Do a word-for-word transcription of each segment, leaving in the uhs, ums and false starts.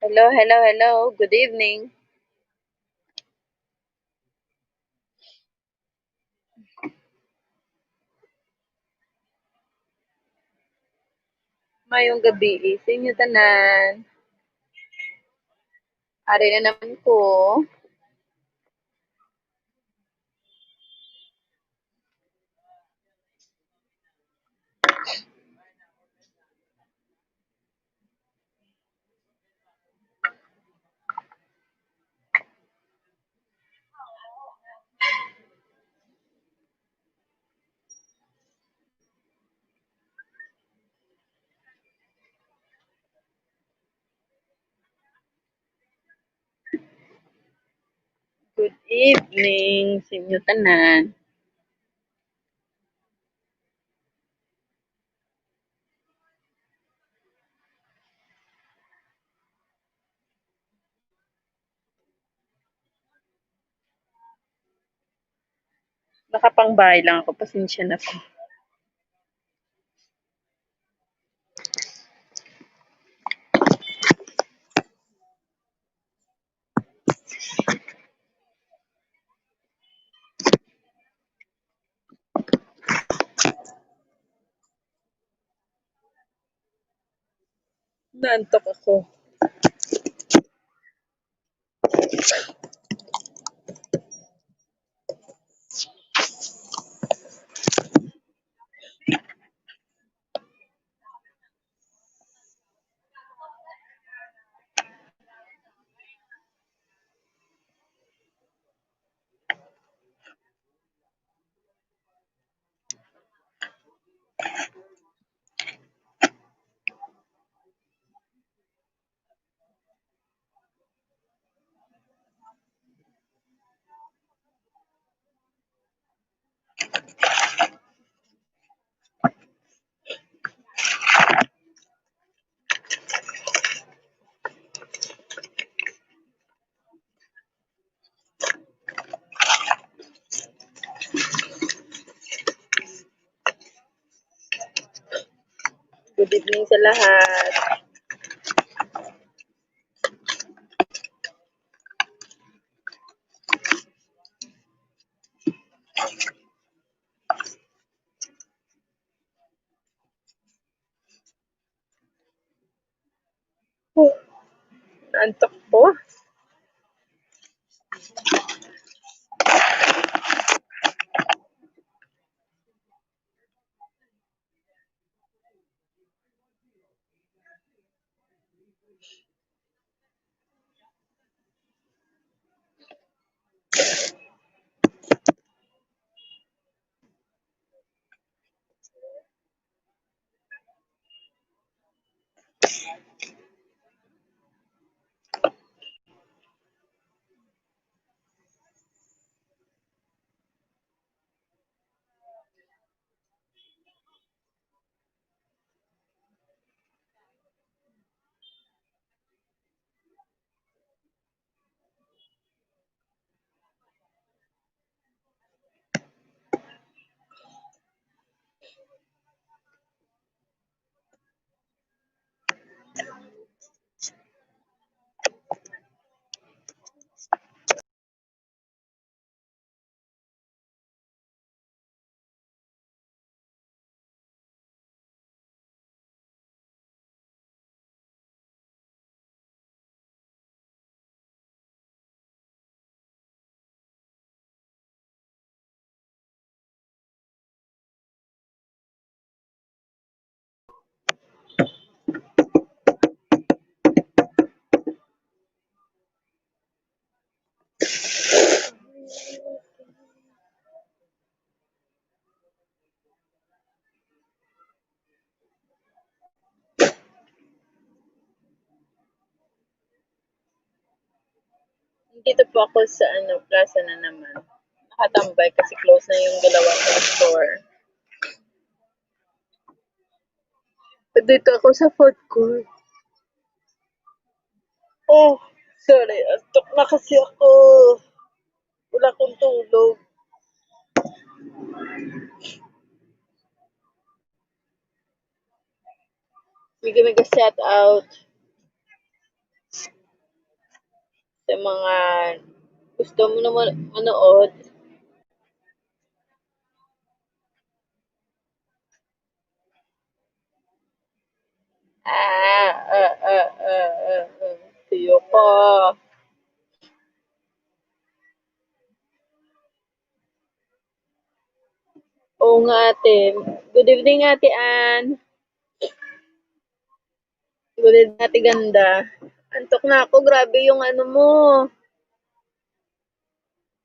Hello, hello, hello. Good evening. Mayong gabi sa inyo tanan. Ari na naman ko. Good evening sa inyo tanan. Nakapangbahay lang ako, pasensya na po. Naantok ako. Good evening sa lahat. Oh, naantok po. Dito po ako sa, ano, plaza na naman. Nakatambay kasi close na yung dalawa kong store. Dito ako sa food court. Oh, sorry. Antok na kasi ako. Wala akong tulog. Mega, mega shout out. Sa mga gusto mo na man-, manood. Ah, ah, ah, ah, ah, ah. Tuyo ko. Oo nga, ate. Good evening, Ate Ann. Good evening, Ate Ganda. Antok na ako. Grabe yung ano mo.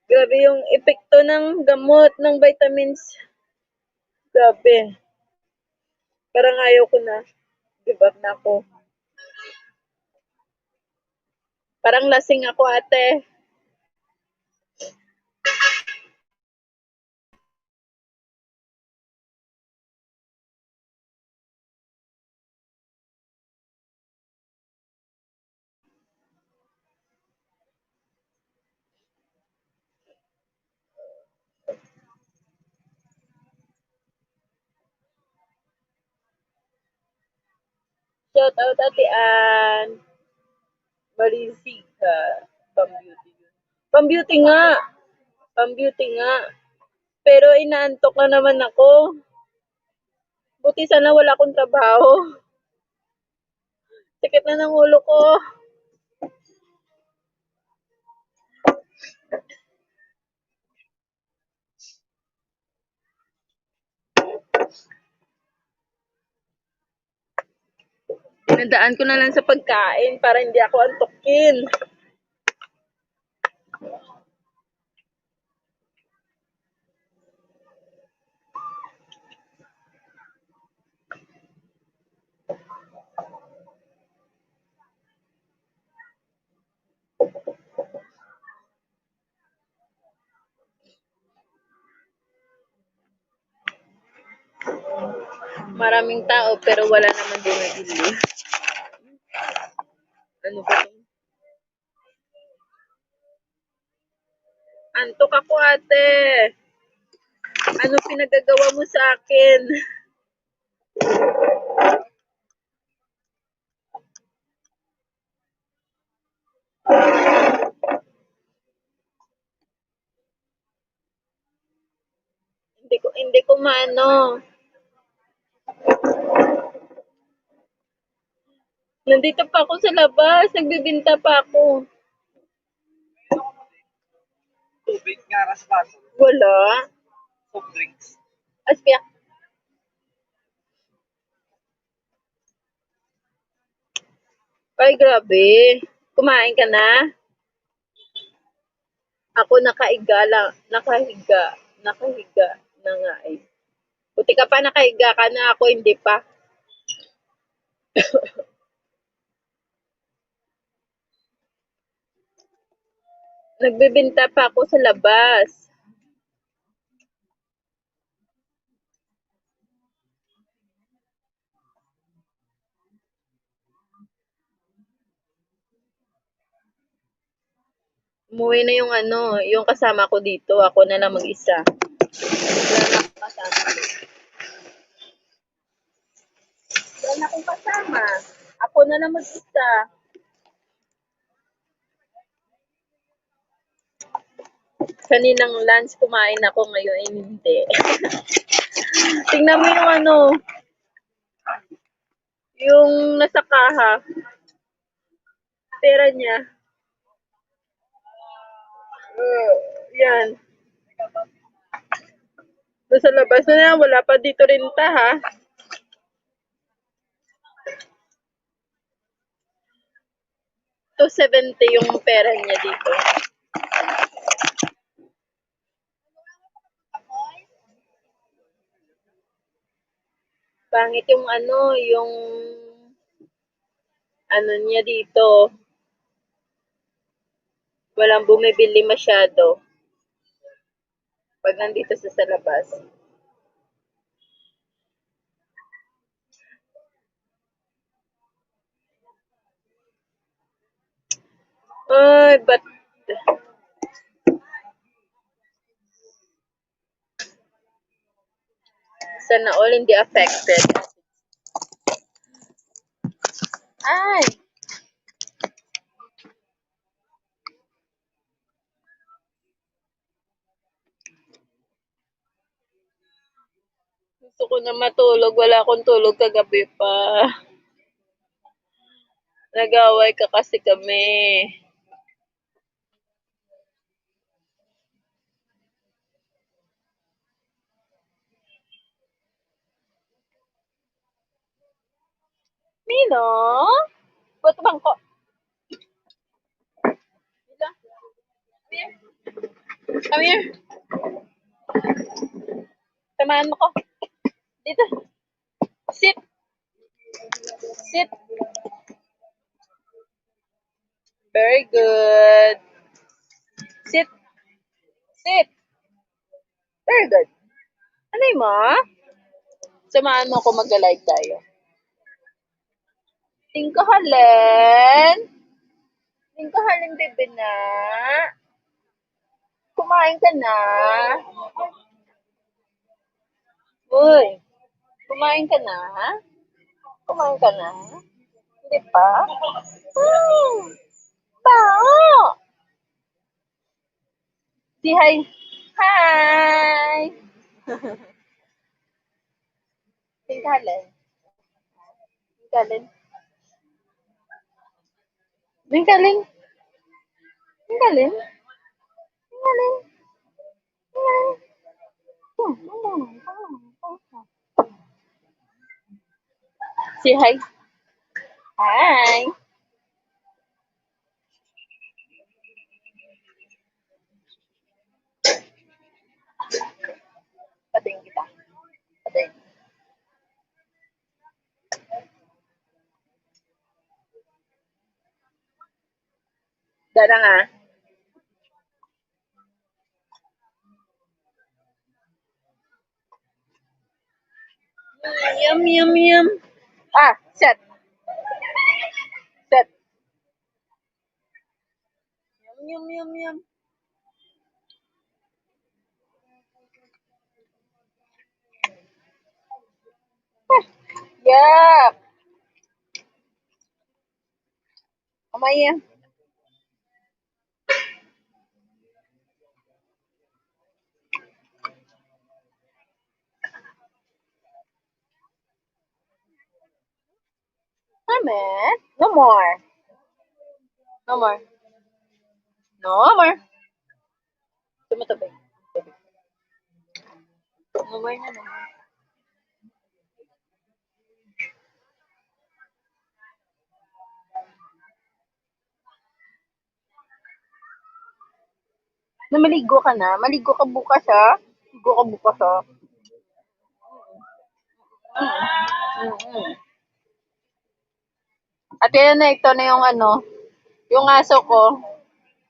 Grabe yung epekto ng gamot, ng vitamins. Grabe. Parang ayaw ko na. Give up na ako. Parang lasing ako, ate. Shout out, Ate Ann. Marisig ka. Pang-beauty yun. Pang-beauty nga. Pang-beauty nga. Pero inaantok na naman ako. Buti sana wala akong trabaho. Sakit na ng ulo ko. Pinadaan ko na lang sa pagkain para hindi ako antukin. Maraming tao, pero wala naman bumibili. Ano ba 'to? Antok ako, ate. Ano pinagagawa mo sa akin? Hindi ko, hindi ko maano. Nandito pa ako sa labas, nagbibinta pa ako. Tubig nga, raspas. Wala. Soft drinks. Aspia. Ay, grabe. Kumain ka na? Ako nakaiga lang, nakahiga, nakahiga na nga eh. Buti ka pa nakahiga ka na, ako hindi pa. Nagbebenta pa ako sa labas. Umuwi na yung ano, yung kasama ko dito. Ako na lang mag-isa. Wala na akong kasama. Wala na akong kasama. Ako na lang mag-isa. Kaninang lunch kumain ako, ngayon ay hindi. Tingnan mo yung ano, yung nasa kaha. Pera niya. Uh, yan. Nasa labas na yan. Wala pa dito renta, ha? Two seventy yung pera niya dito. Pangit yung ano, yung ano niya dito. Walang bumibili masyado pag nandito sa, sa labas. Ay, but sana all hindi affected. Ay. Na matulog, wala akong tulog kagabi pa. Nag-away ka kasi kami. Mino? Buto bangko. Come here. Come here. Samahan mo ko. Dito. Sit. Sit. Very good. Sit. Sit. Very good. Ano mo? Samahan mo ako, magla-live tayo. Tingkahalen. Tingkahalen, bebe na. Kumain ka na. Uy, kumain ka na? Kumain ka na? Hindi pa? Hmm. Bao! Say hi. Hi! Tingkahalen. Tingkahalen. Tingkahalen. Tingkahalen. Tingkahalen. Say hi. Hi. Pating kita. Pating. Dara nga. Yum, yum, yum. Ah, set. Set. Yum, yum, yum, yum. Ah, yuck. Amaya. Amen. No more. No more. No more. Gusto mo tubig? Tubig. No more na, no more. Na maligo ka na? Maligo ka bukas, ha? Maligo ka bukas, ha? Mm-mm. At yan na, ito na yung ano, yung aso ko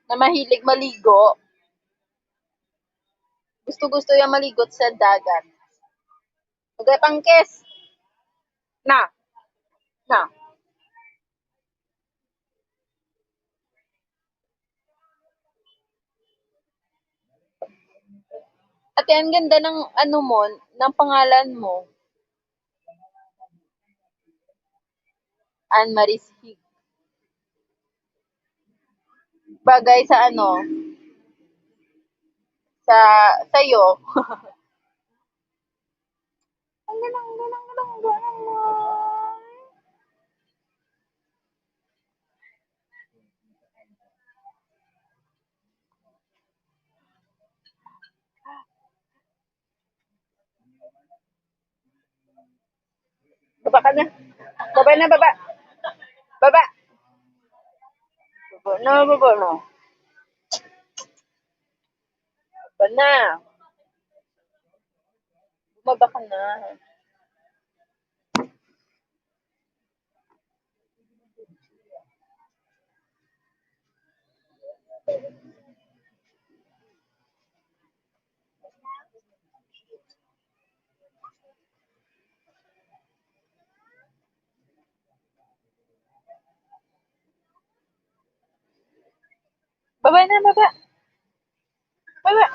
na mahilig maligo. Gusto-gusto yung maligo sa dagat. Magapangkis. Na. Na. Ate, ang ganda ng ano mo, ng pangalan mo. Ann Marie Hig. Bagay sa ano, sa, sa'yo. Ang galang, galang, galang, galang, galang. Baba ka na. Baba na, baba. Baba. Baba na, baba na. Baba na. Bumaba ka na. Baba na, baba. Baba.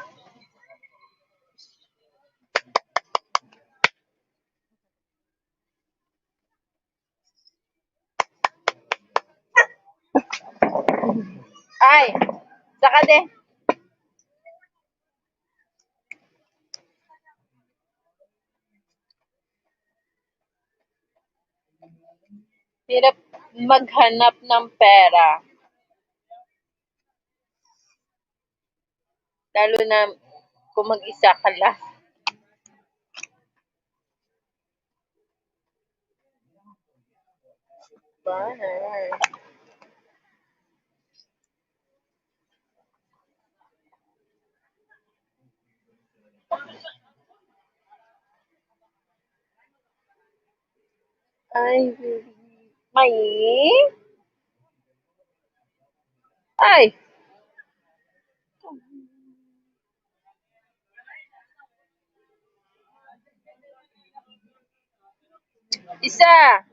Ay, saka de. Hirap maghanap ng pera. Lalo na kung mag-isa ka lang. Bye. Ay, may? Ay. Isa.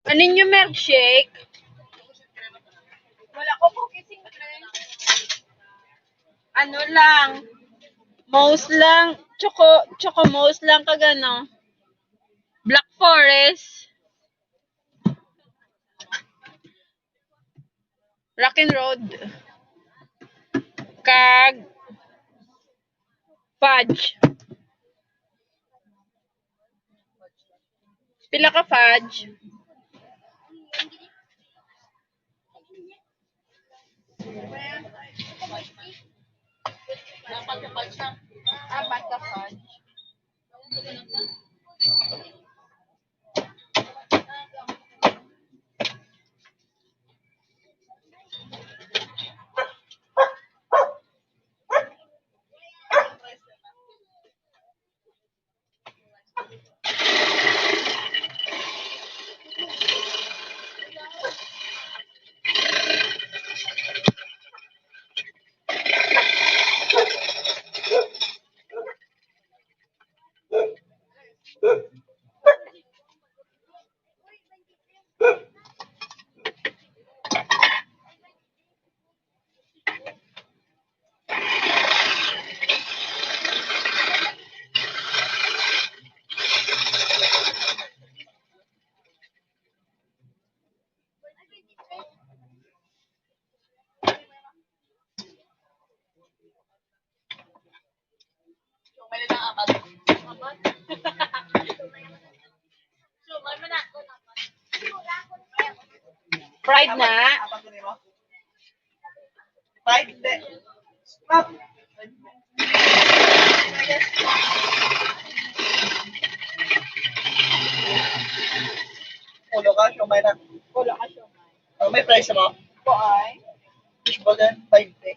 Ano ninyo, milkshake? Wala ko cookies, sing, pre. Ano lang, mousse lang, choco, choco mousse lang, kag ano, Black Forest. Rockin Road. Kag fudge. Pila ka fudge? Apat ka fudge. Fried na. Fried, hindi. Ma'am. Ulo ka, siomai na. Ulo ka, siomai. Oh, may price mo? Kuan. Fishball din, twenty.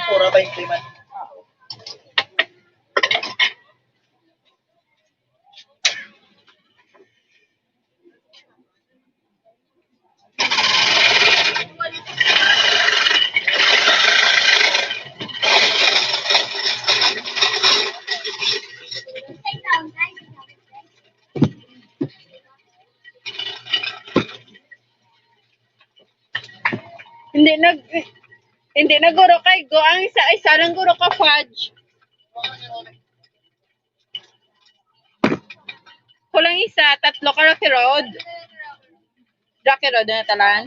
Pura twenty man. Hindi nag hindi na guro kay go ang isa isa lang guro ka fudge. Kulang isa, tatlo ka Rocky Road. Rocky Road na talan.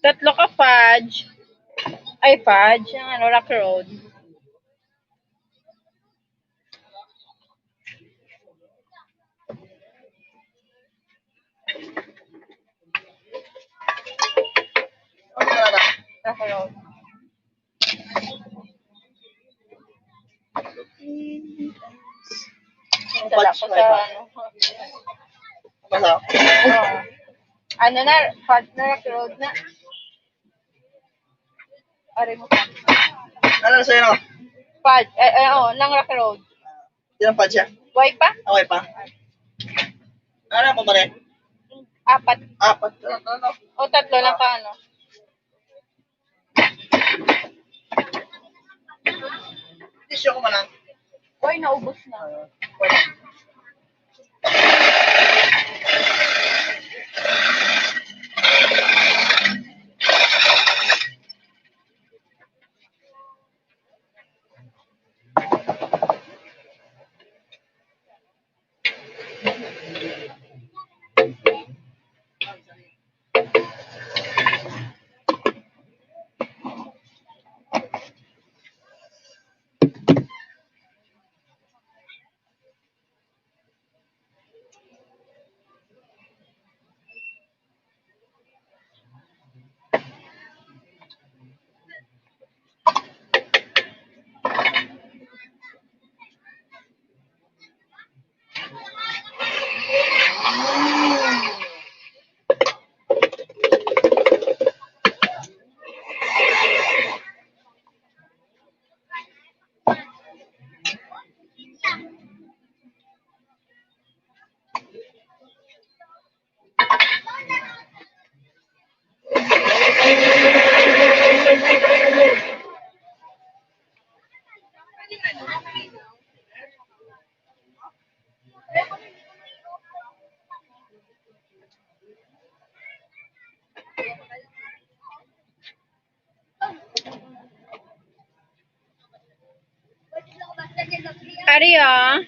Tatlo ka fudge. Ay, fudge. Ang ano, rock road. Rock road. Isa lang ko sa ano. Basa. Oo. Ano na, partner, rock road na. Ari mo pa. Ano sa'yo, no? Pad, eh, eh, oh, lang rock road. Ilang pad siya? Way pa? Okay pa. Ano mo mali? Apat. Apat. Ano, ano? O, tatlo lang pa, ano? Tissue ko man lang. Oy, naubos na. Ari, ah.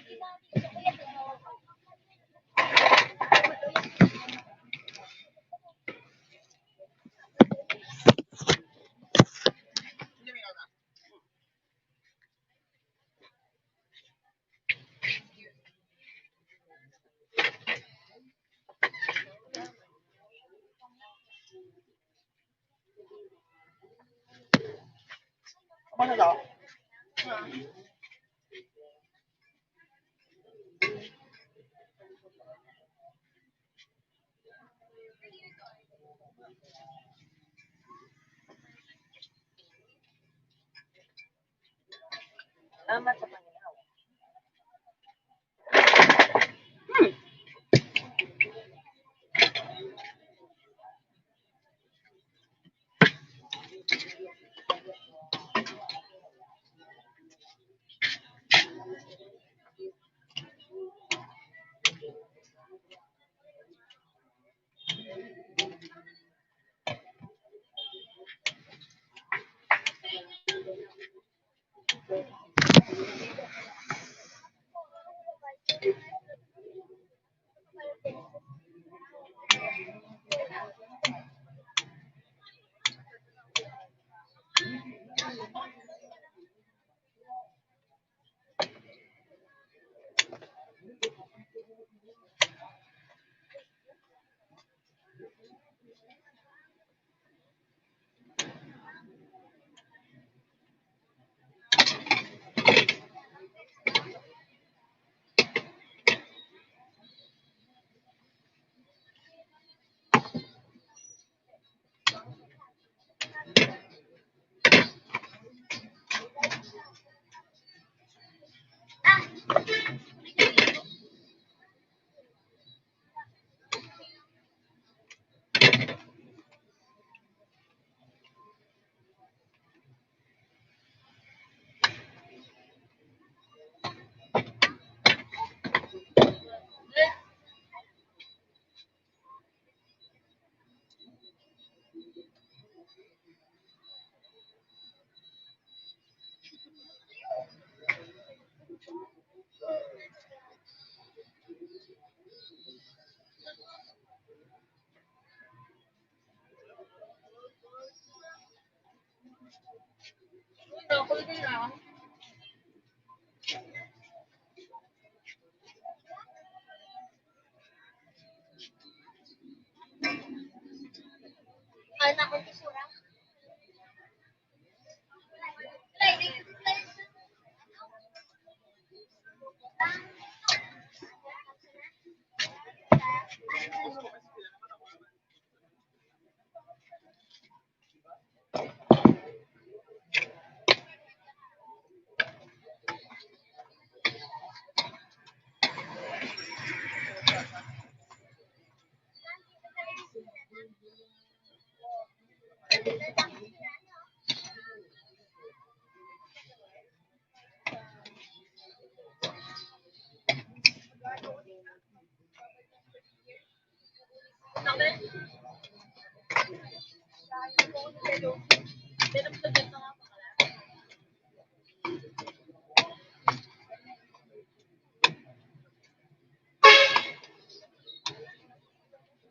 Ano daw? Salamat sa panginaw. Hmm.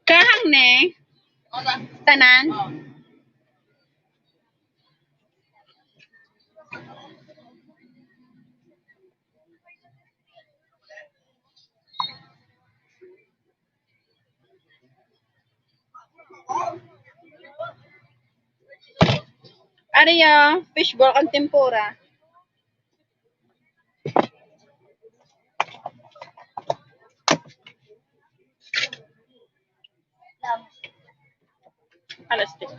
Kahang ne? Tanan? Ari, ah, fishball kag tempura. Alas tres.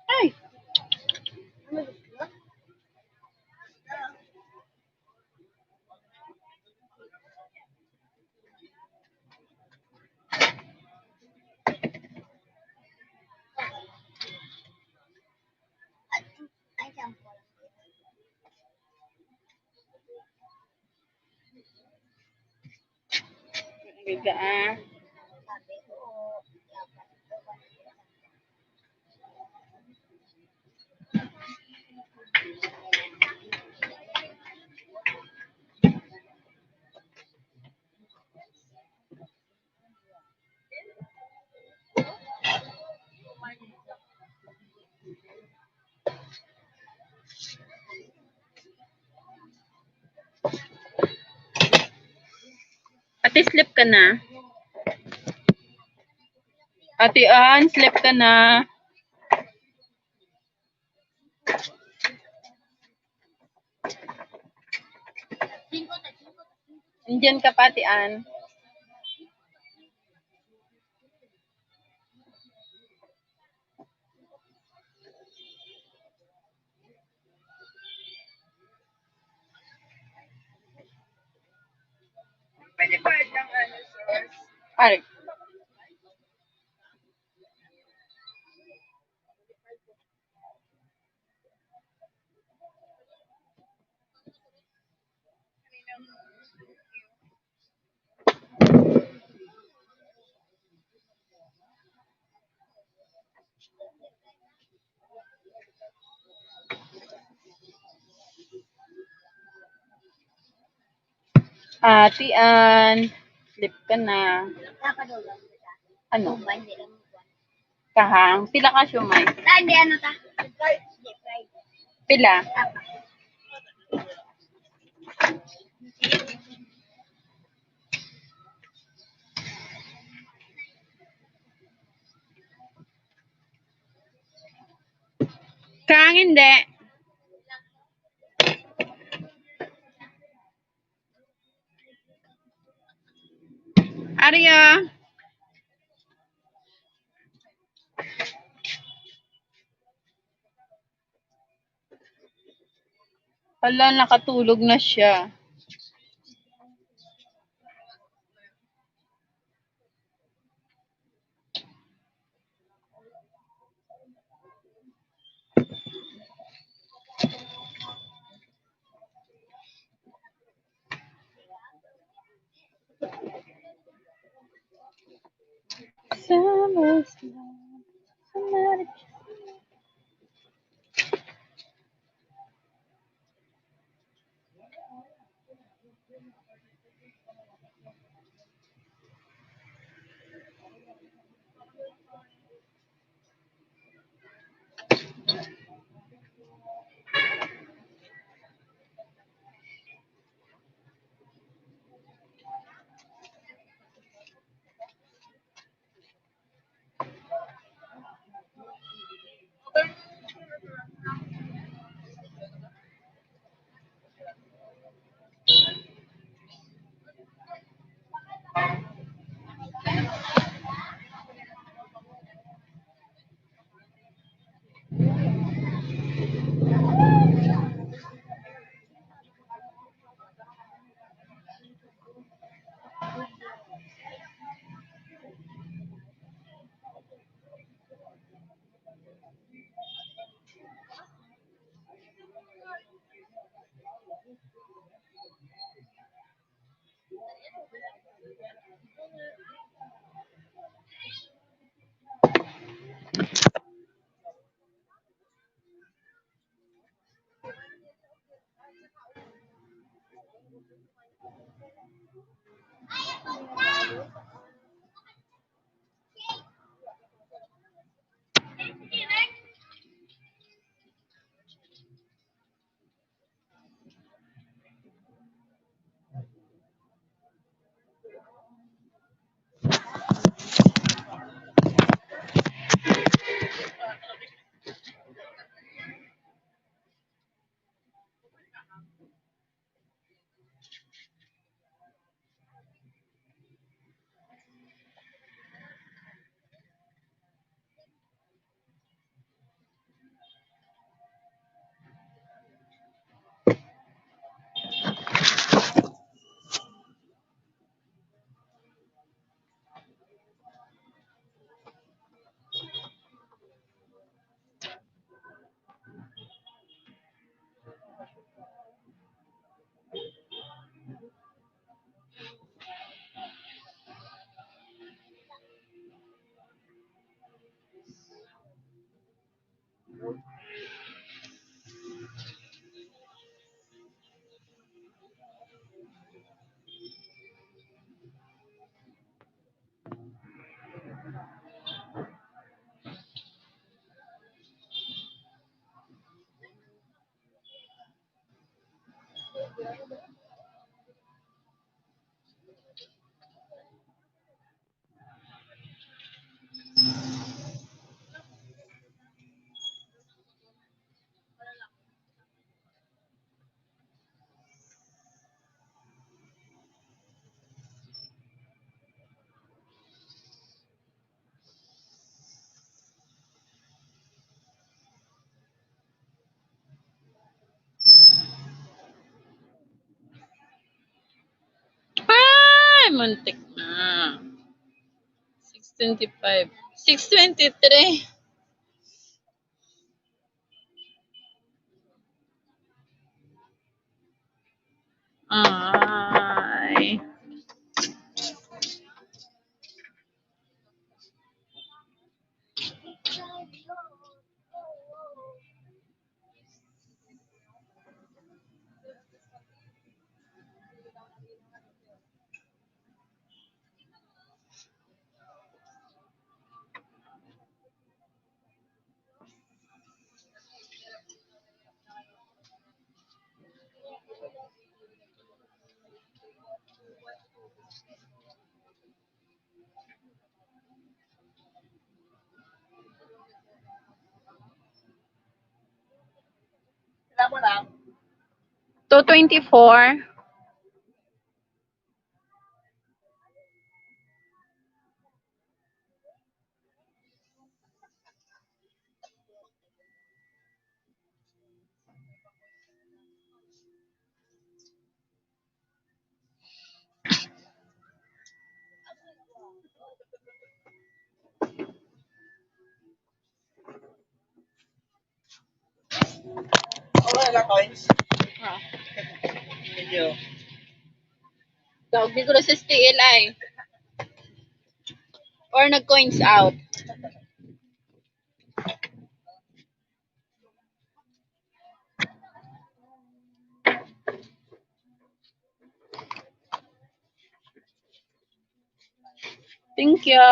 Ay. Ang giga, ah. Ate, sleep ka na? Ate Ann, sleep ka na? Indian ka pa, Ate Ann? Ay. Ate Ann, sleep ka na. Ano? Kahang, pila ka siomai? Hindi, ano ta? Pila? Kang hindi. Aria. Hala, nakatulog na siya. Ay, Muntik na. Six twenty-five. Six twenty-three. Ay. Two twenty-four. Wala na coins? Ah. Medyo. Daog di ko na sa S T L I. Or nag-coins out. Thank you.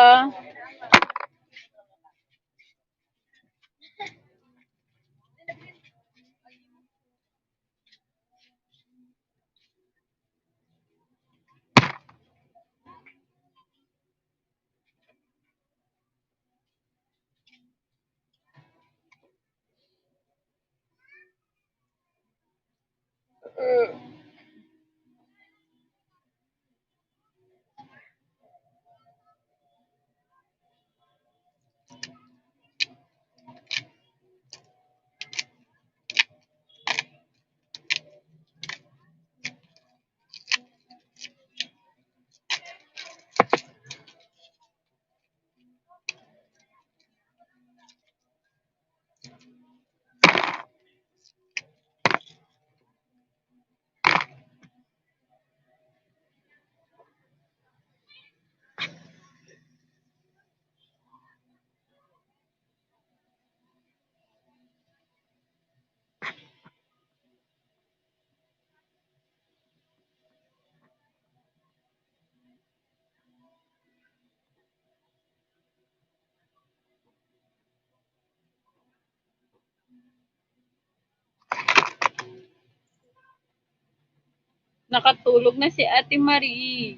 Nakatulog na si Ate Marie.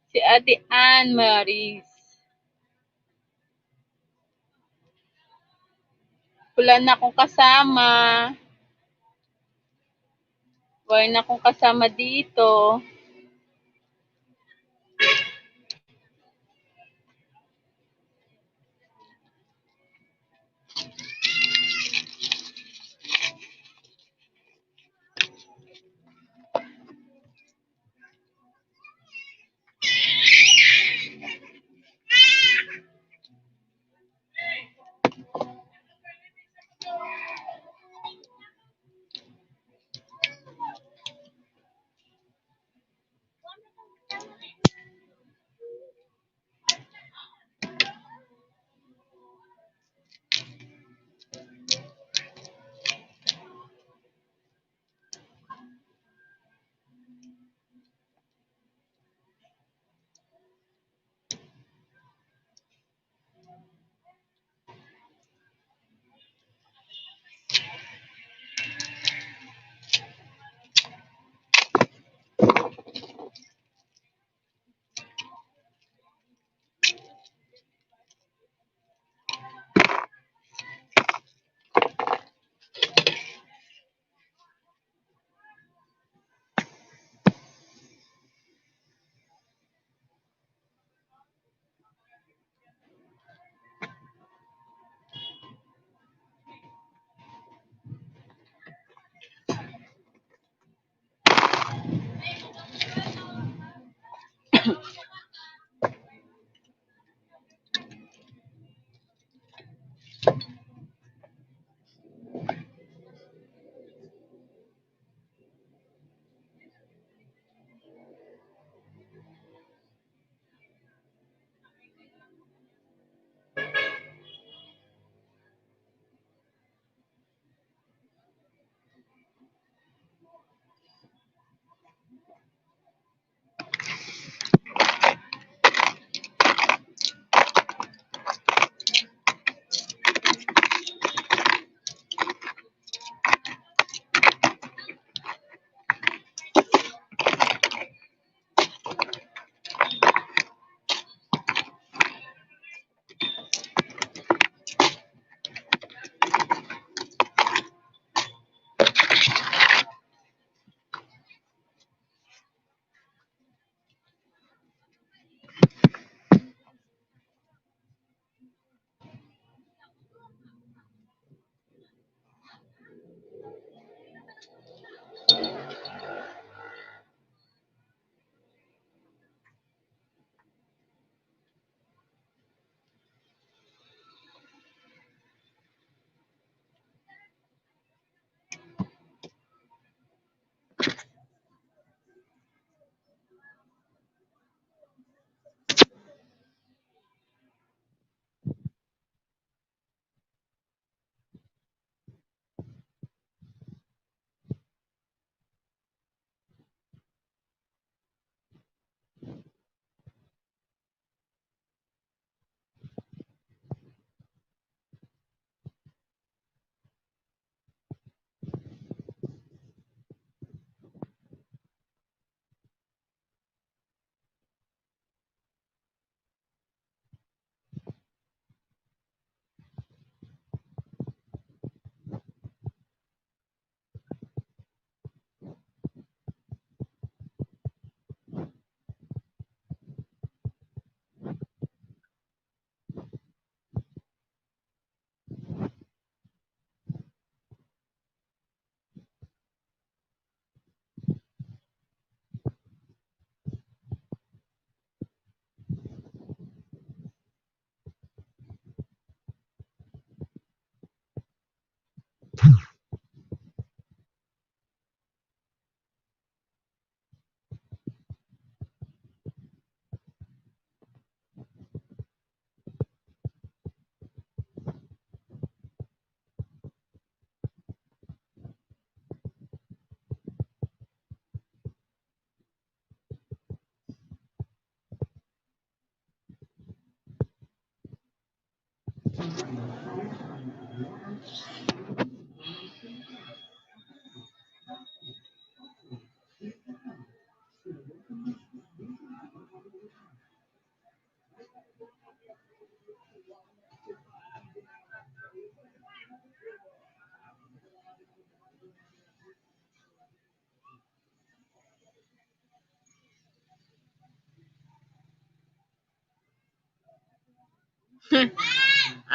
Si Ate Ann Marie. Wala na akong kasama. Wala na akong kasama dito.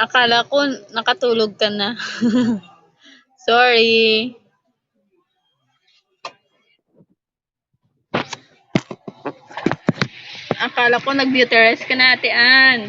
Akala ko nakatulog ka na. Sorry. Akala ko nag-beauty rest ka na, Ate Ann.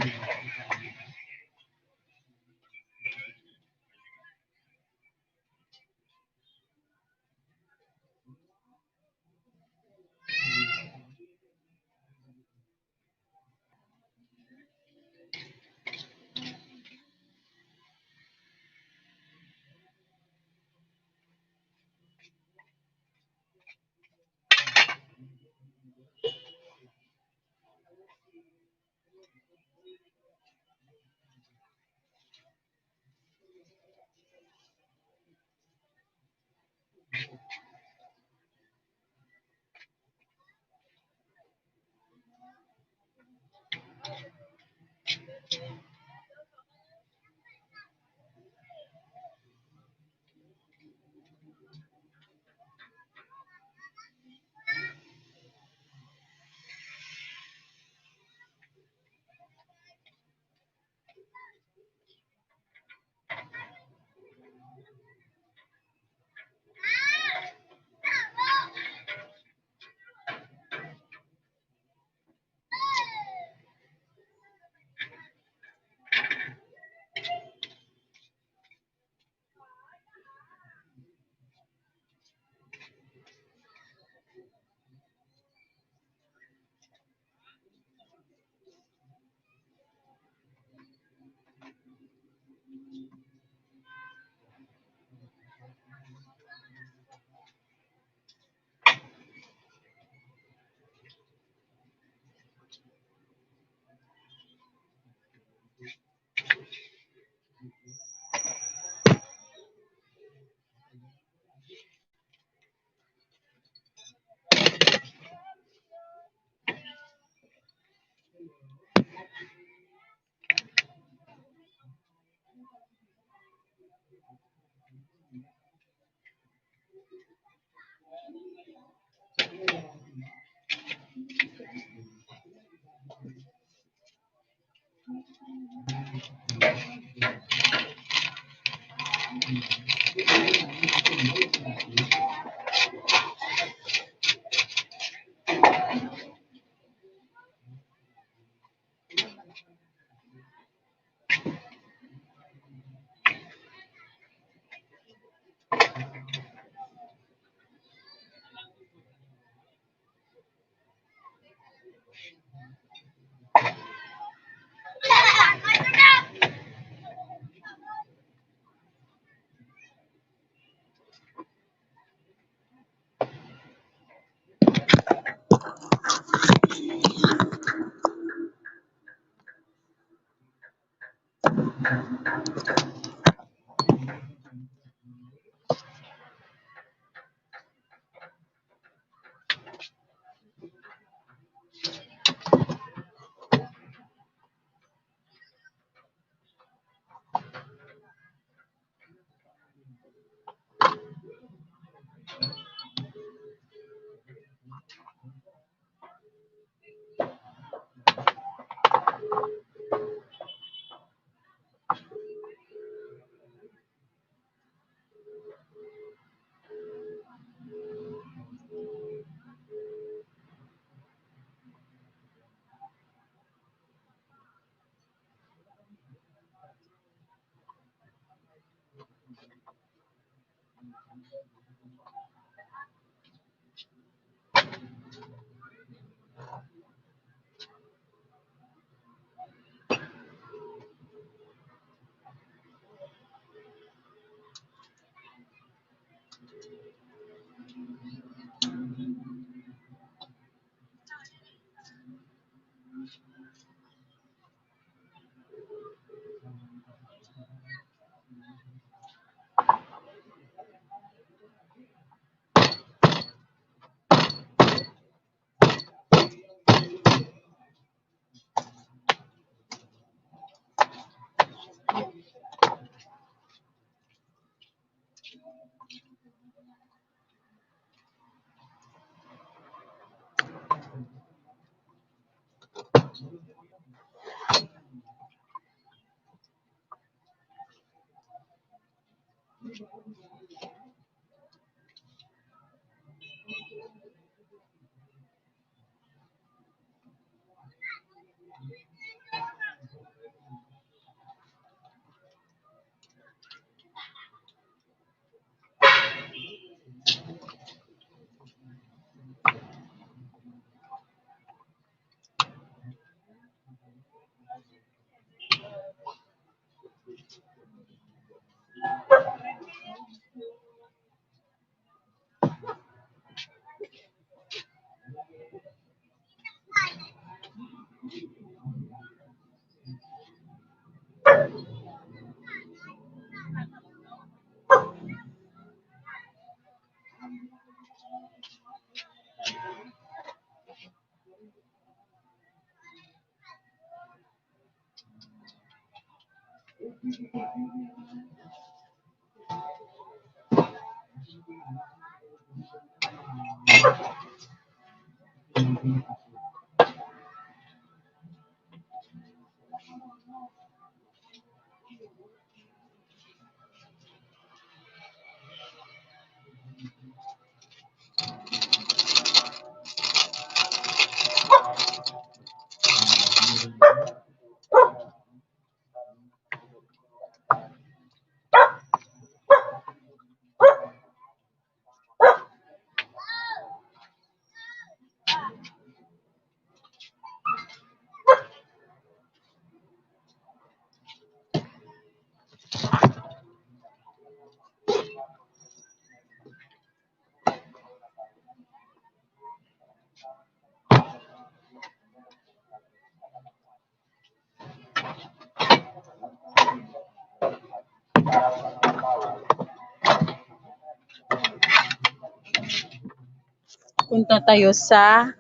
Punta tayo sa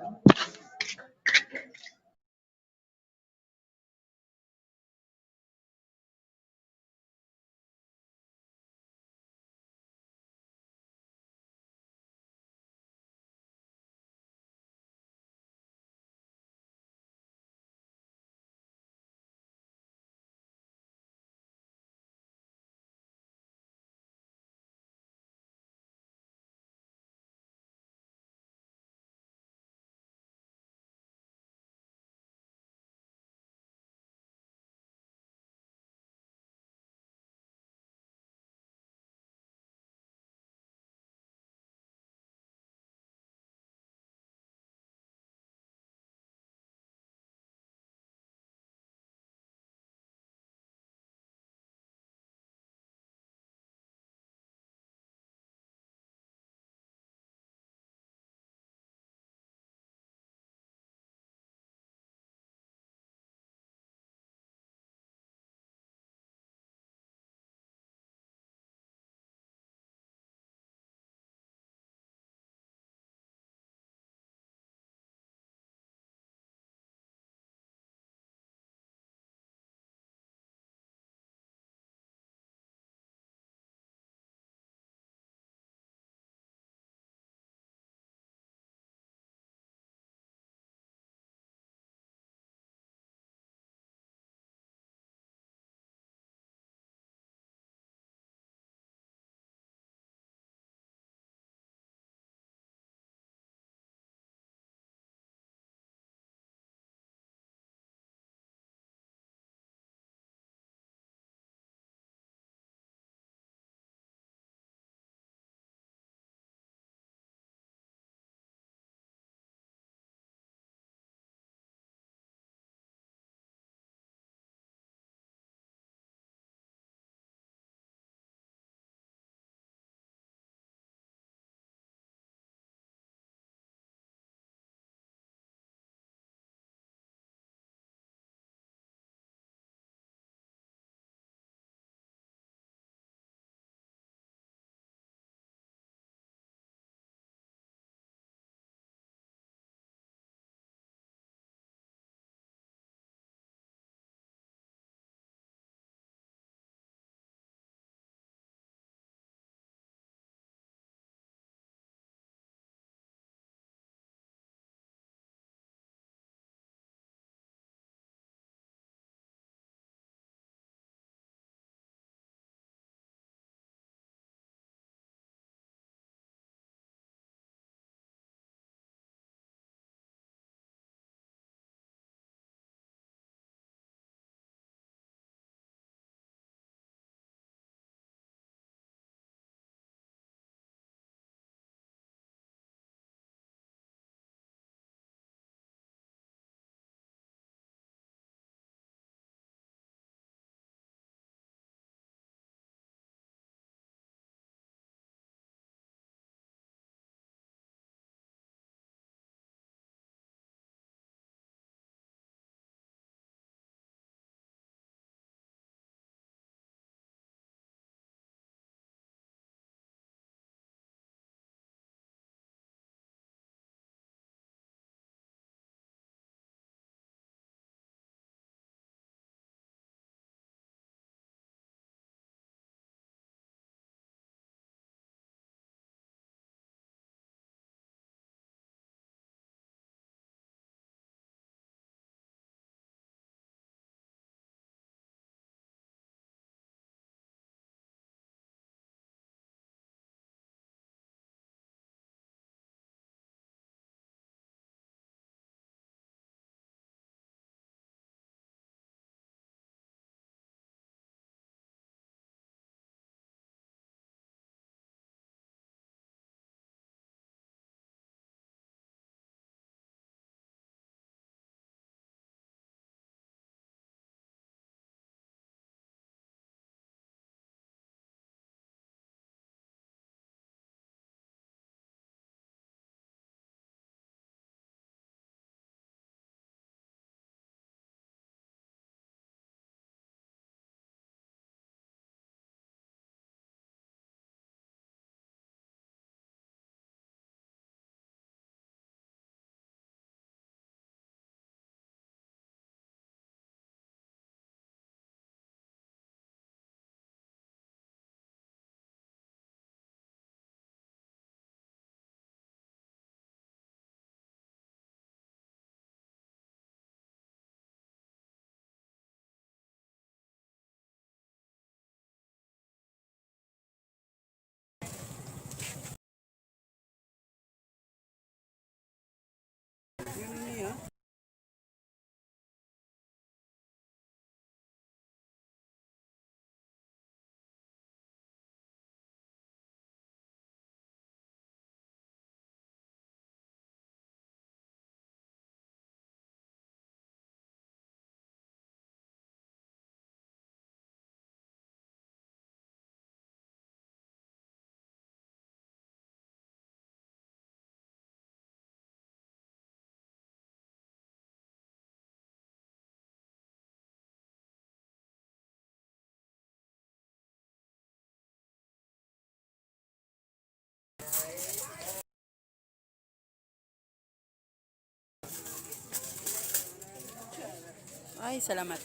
Ay, salamat.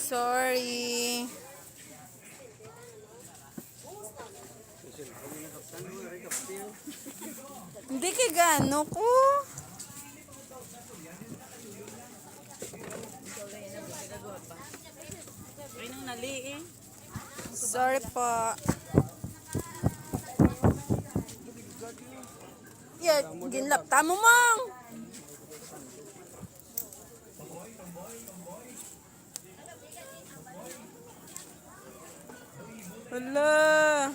Sorry. Hindi kay gano ko. Ay, nang nali eh. Sorry po. Yeah, ginlapta mo, Mang. Hala.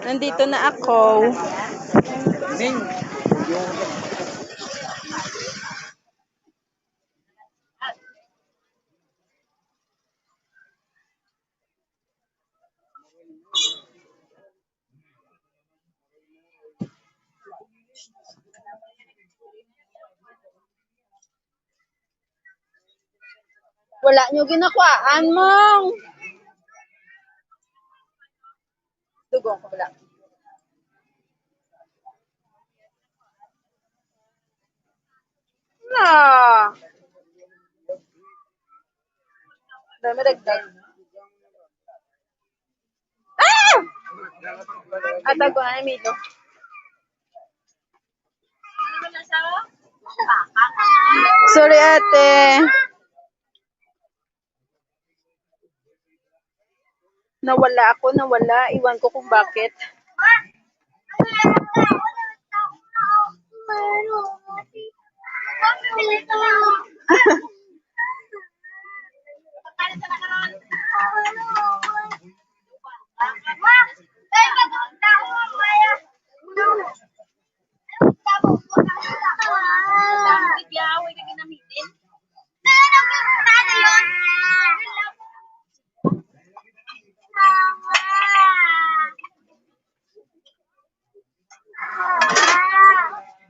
Nandito na ako. Wala nyo ginakuhaan, Mong. Dugo ko, wala. Na. Dami dagdag. Ah! Atag ko na, Milo. Sorry, ate. Nawala ako, nawala. Iwan ko kung bakit.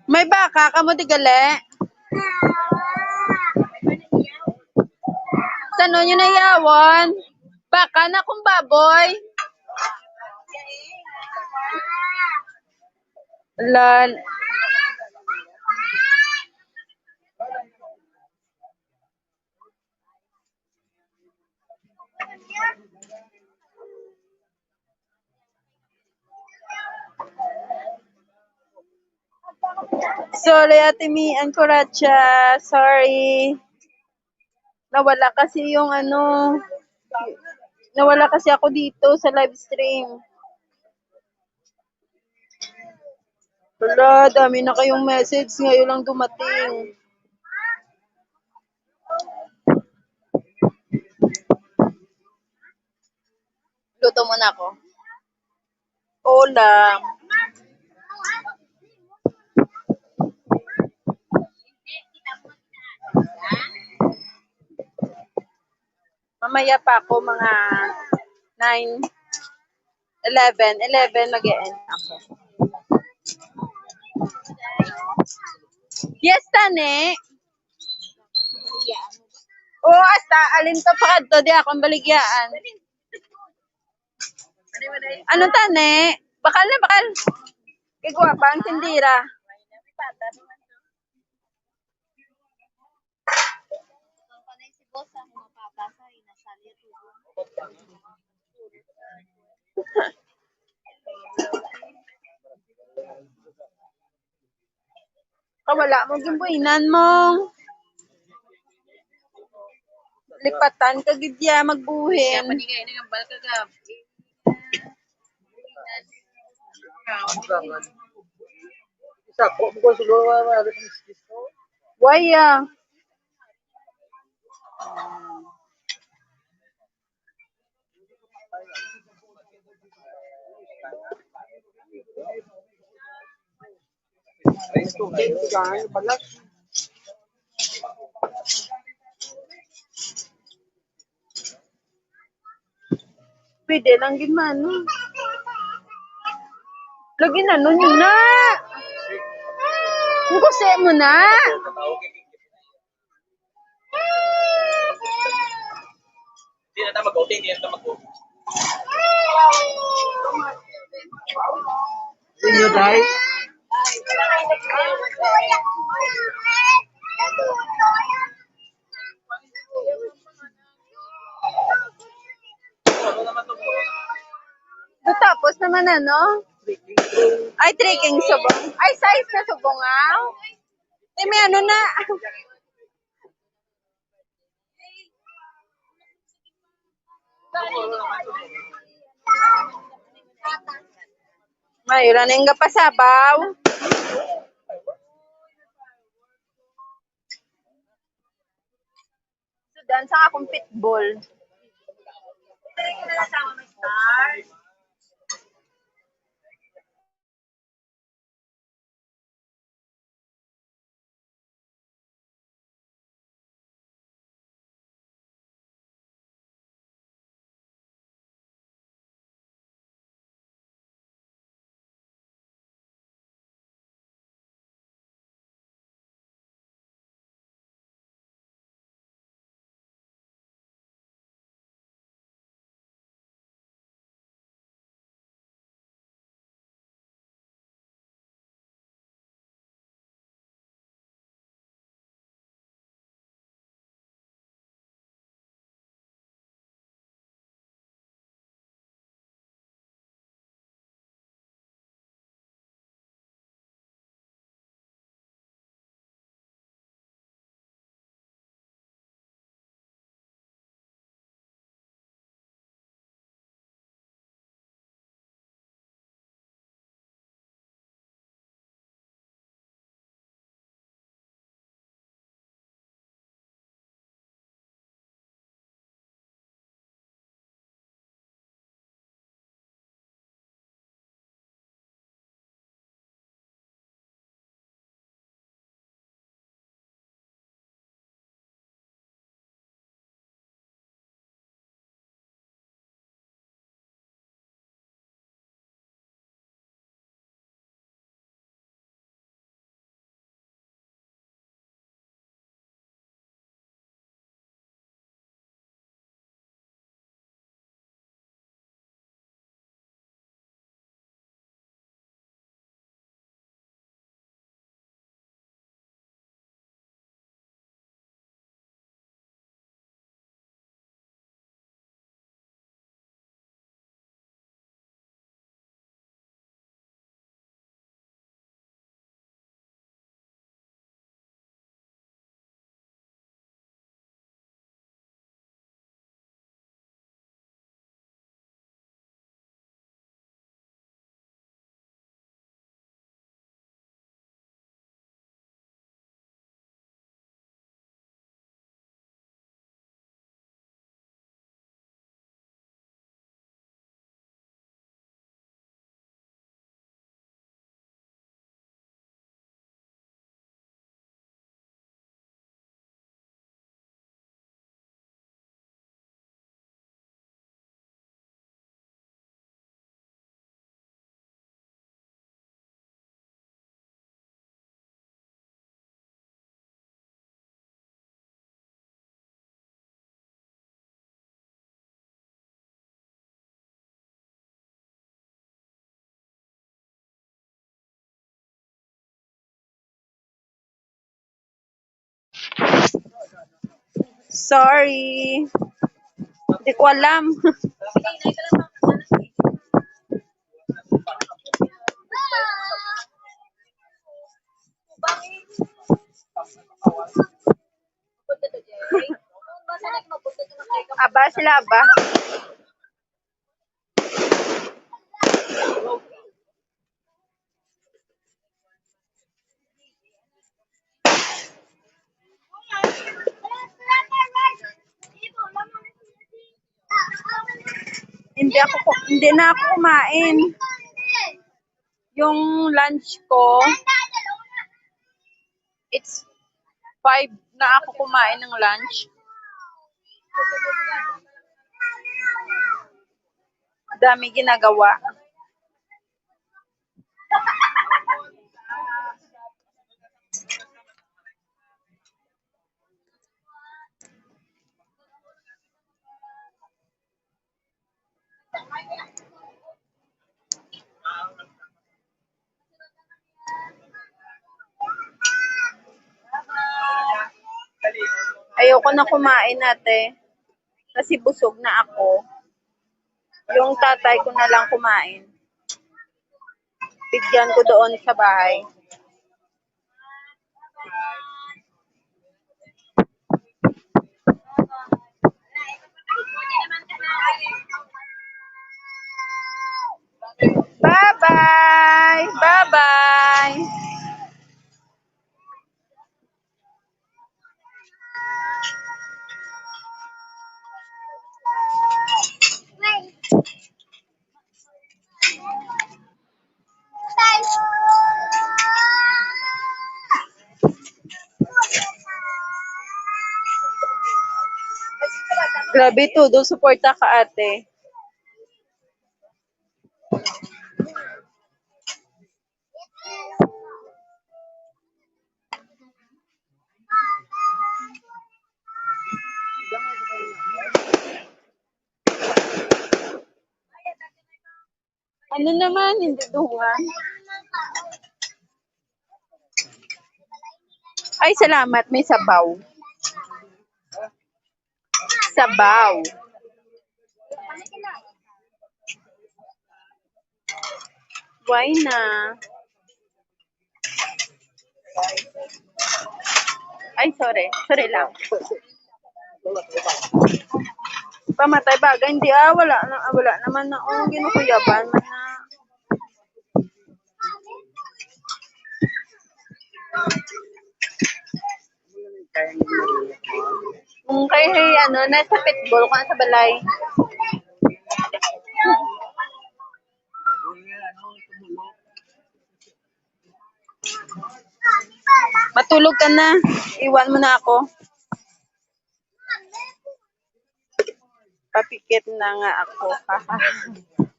May baka kamo di gali? Sano nyo nayawon? Baka na kung baboy? Lan. Sorry, Ate Mi, ang kuratsa. Sorry. Nawala kasi yung ano, nawala kasi ako dito sa live stream. Wala, dami na kayong message. Ngayon lang dumating. Luto muna ako. Ulam. Mamaya pa ako, mga nine, eleven, eleven mag-e-end ako. Yes, tani. Oo, hasta alin to pa kadto, di ako ang baligyaan. Ano, tani? Bakal na, bakal. Kay gwapa ang tindira. Kawala mo gimbuhinan mo. Lipatan ka gid ya magbuhin. Siya pa ni kay nagambal ka gab. Why, ah? Pwede lang gid man, no? Lagi na, no, yun na. Ang kusi mo na. Hindi na tayo mag-outing, hindi na tayo mag-outing. Inyo, day? So, tapos naman, ano? Ay, trekking subong. Ay, size na subong, ah. Eh, may ano na. May ura na yung kapasabaw. Sudan sa akong pitbull. Sorry. Di ko alam. Aba, sila ba? Hindi ako ku-, hindi na ako kumain. Yung lunch ko, it's five na ako kumain ng lunch. Dami ginagawa. Ayoko na kumain, ate. Kasi busog na ako. Yung tatay ko na lang kumain. Bigyan ko doon sa bahay. Bye-bye. Bye-bye. Grabe, todo suporta ka, ate. Ano naman, hindi dungan? Ay, salamat. May sabaw. Sabaw. Why na? Ay, sorry. Sorry lang. Pamatay bagay. Hindi, ah. Wala na, ah, wala naman na. Oh, ginukuyaban man na. Kung kay, hey, ano, nasa pitbull ko sa balay. Matulog ka na. Iwan mo na ako. Papikit na nga ako.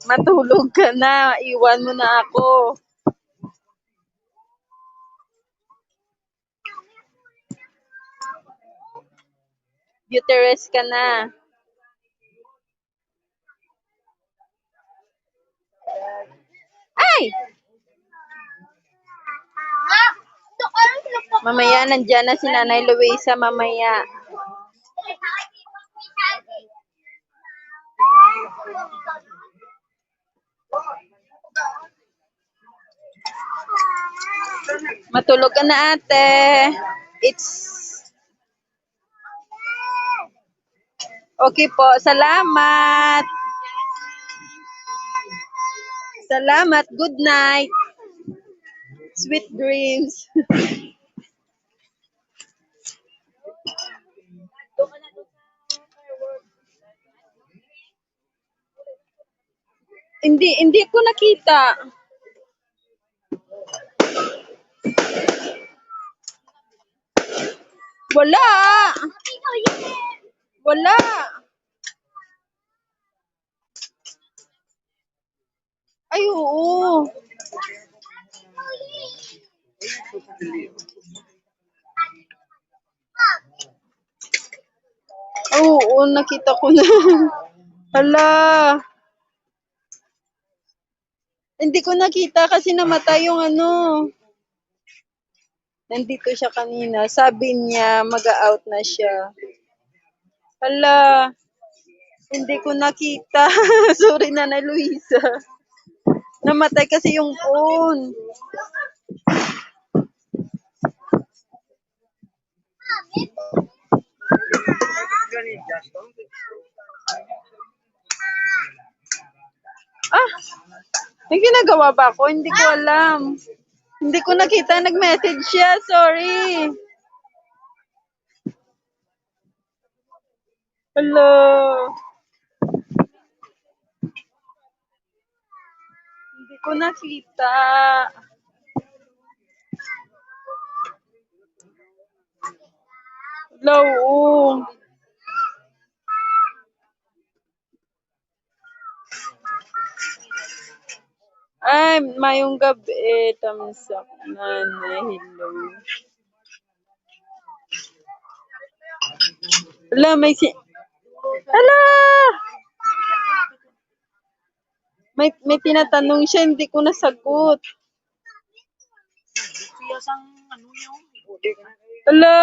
Matulog ka na. Iwan mo na ako. Beauty rest ka na. Ay! Mamaya, nandiyan na si Nanay Luisa, mamaya. Matulog ka na, ate. It's okay po. Salamat. Salamat. Good night. Sweet dreams. Hindi, hindi ko nakita. Wala. Wala. Ay, oo. Oo, nakita ko na. Hala. Hindi ko nakita kasi namatay yung ano. Nandito siya kanina. Sabi niya, mag-out na siya. Hala, hindi ko nakita. Sorry, Nanay Luisa. Namatay kasi yung phone. Ah, may ginagawa ba ako? Hindi ko alam. Hindi ko nakita. Nag-message siya. Sorry. Hello. ko nakita. Hello. Ay, mayong gabi, tamis ako, nanay. Hello. Hala, may si-, hala! May, may tinatanong siya, hindi ko nasagot. Hala,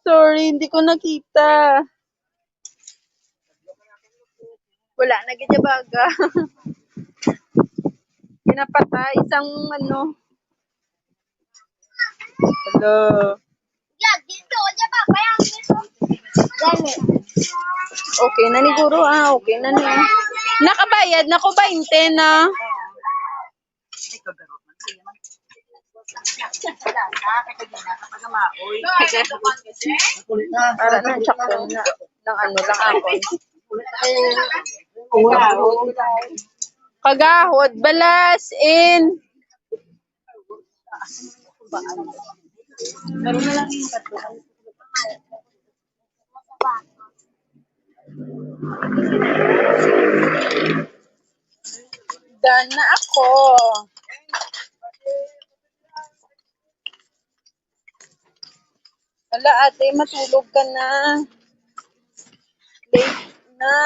sorry, hindi ko nakita. Wala na gid baga. Pinapatay isang ano. Hello. Gani. Okay na ni guro, ah. Okay na ni. Nakabayad na ko, bainte na. Para na, tsakto na. Nang ano lang ako. Kagahod, balas in. Done na ako. Hala, ate, matulog ka na. Late na.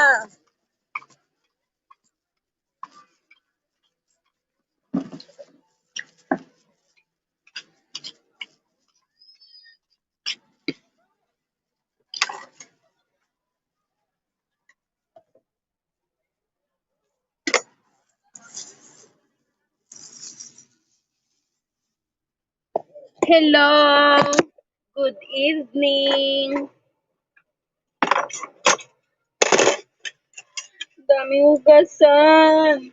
Hello. Good evening. Daming hugasan.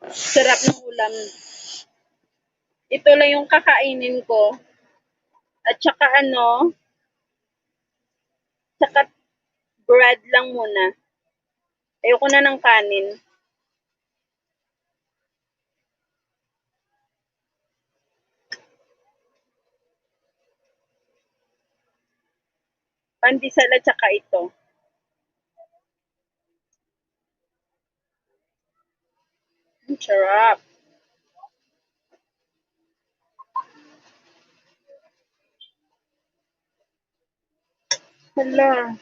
Sarap ng ulam. Ito lang yung kakainin ko. At saka ano, saka bread lang muna. Ayoko na ng kanin. Pandesal at saka ito. Ang sarap. Hala.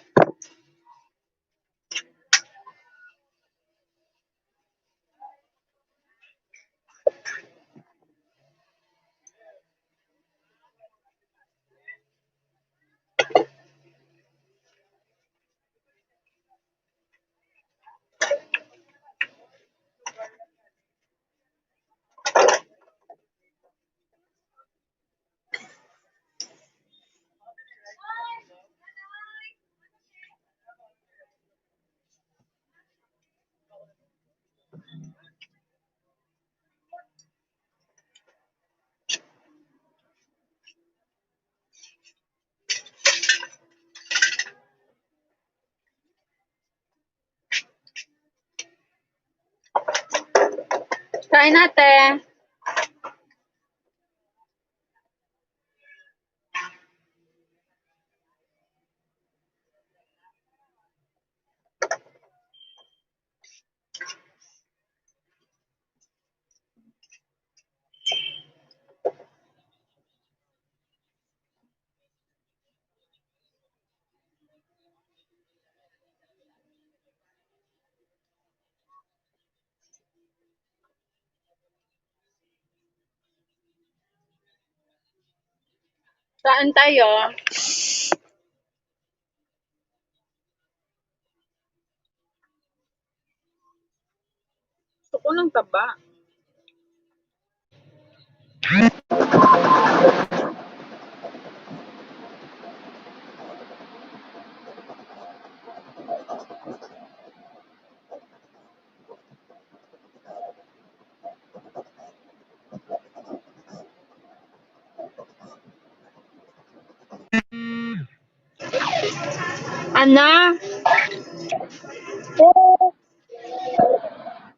Kain natin. Kain tayo. Gusto ko ng taba. Ana?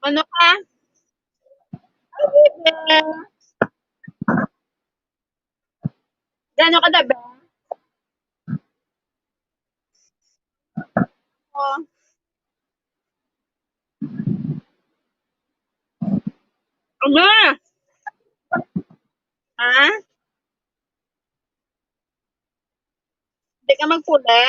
Ano ka? Gano ka dabe? Oh. Ano? Ha? Di ka magpuli?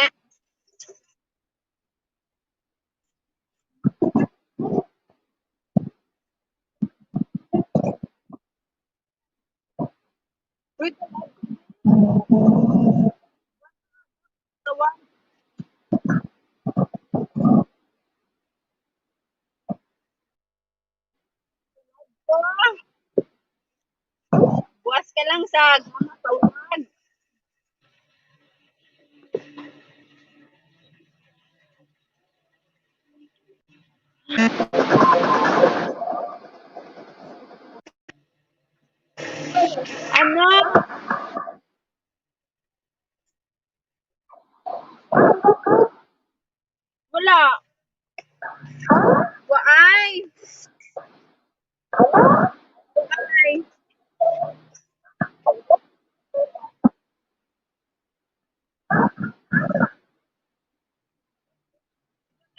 Wait. Buwas ka lang sa mga tawag. Ano? Wala. Waay. Waay.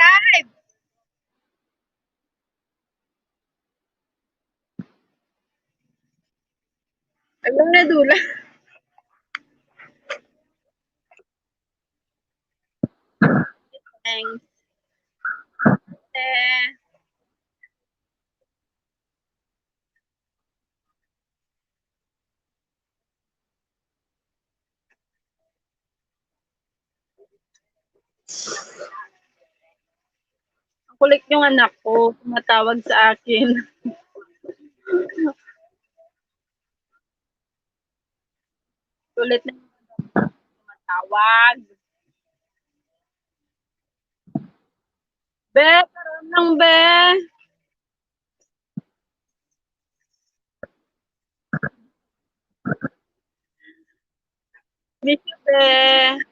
Live. Ano na dula? Thanks. Eh. Ang kulit yung anak ko, tumatawag sa akin. Kulit na yung anak ko, tumatawag. Be, karon lang, be. Miss you, be.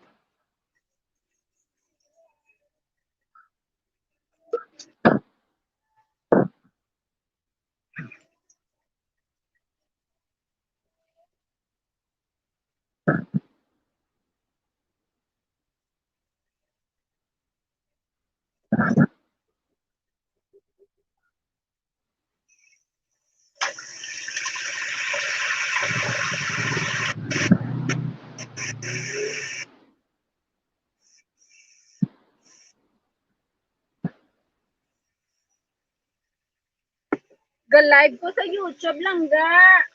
Ga-live ko sa YouTube lang, ga.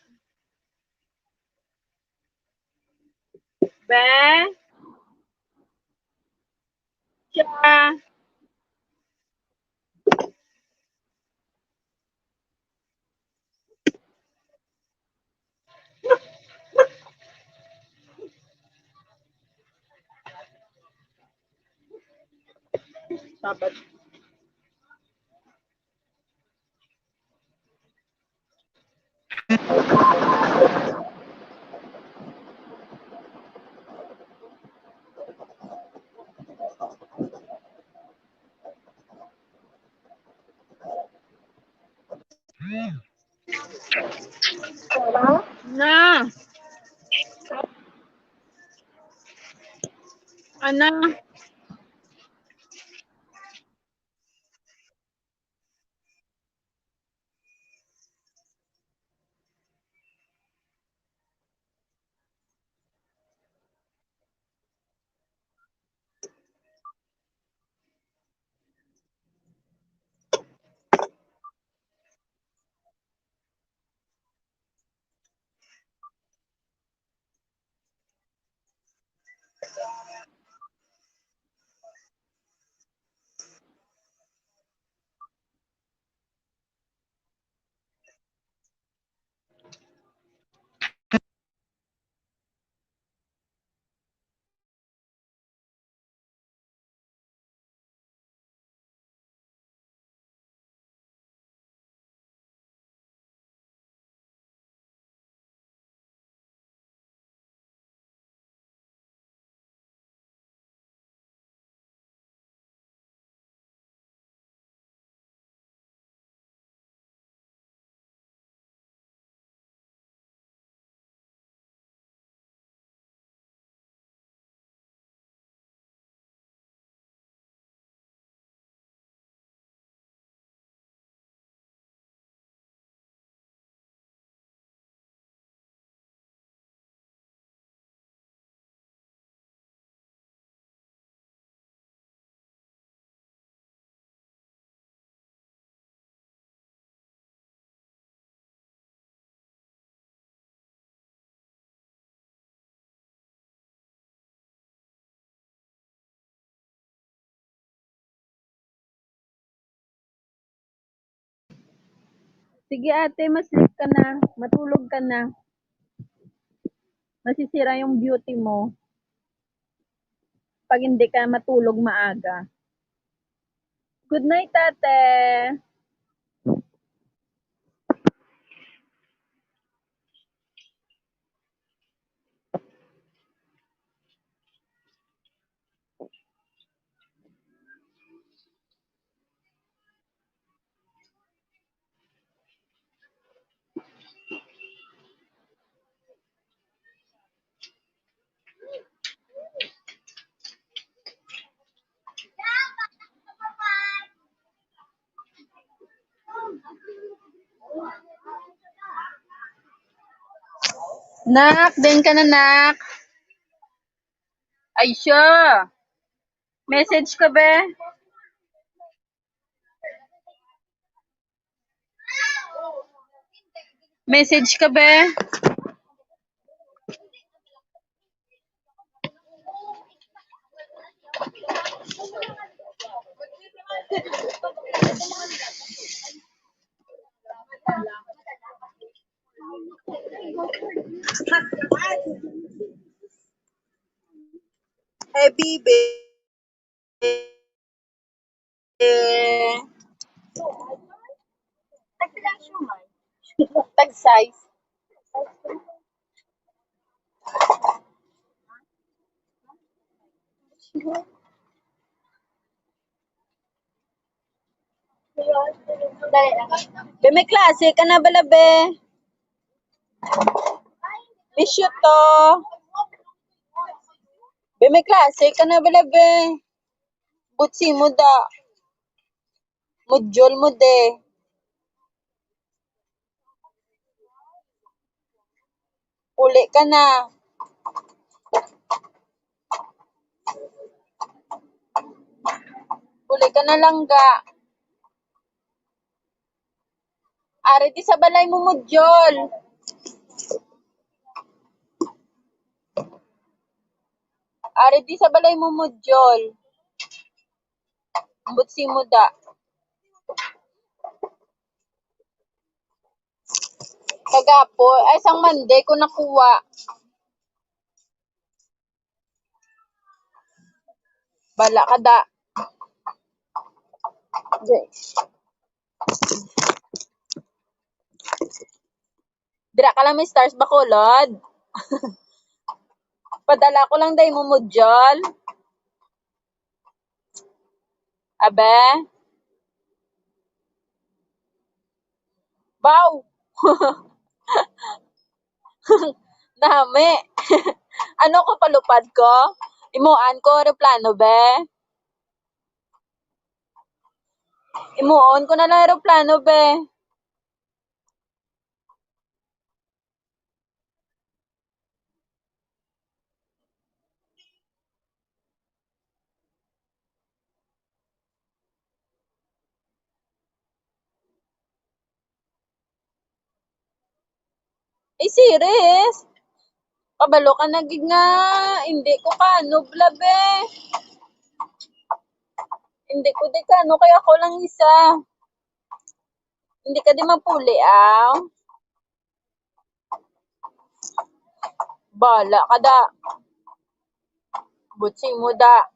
Be? Siya. Sabat. Na. Ana. Sige, ate, ma-sleep ka na. Matulog ka na. Masisira yung beauty mo pag hindi ka matulog maaga. Good night, ate. Nak, din ka na, nak. Ay, siya. Message ka, be? Message ka, be? Hey, baby. Eh, tag size. Be, may klase ka na bala, be? Miss you to. Be, may klase ka na bala, be? Butsi mo da. Module mo, de. Uli ka na. Uli ka na, langga. Ari di sa balay mo, module. Ari di sa balay mo, module. Ambot si mo da. Kagapo, ay, sang Monday ko nakuha. Bala ka da. Dira ka lang, may stars, Bacolod. Padala ko lang day mo, module. Abe? Baw! Nami. Ano ko, palupad ko? Imuan ko eroplano, be? Imuon ko na lang eroplano, be. Eh, serious? Kabalo ka na gid nga hindi ko kaanob, be. Hindi ko di kaano, kay ako lang isa. Hindi ka di mapuli, ah. Bala ka da. Butsi mo da.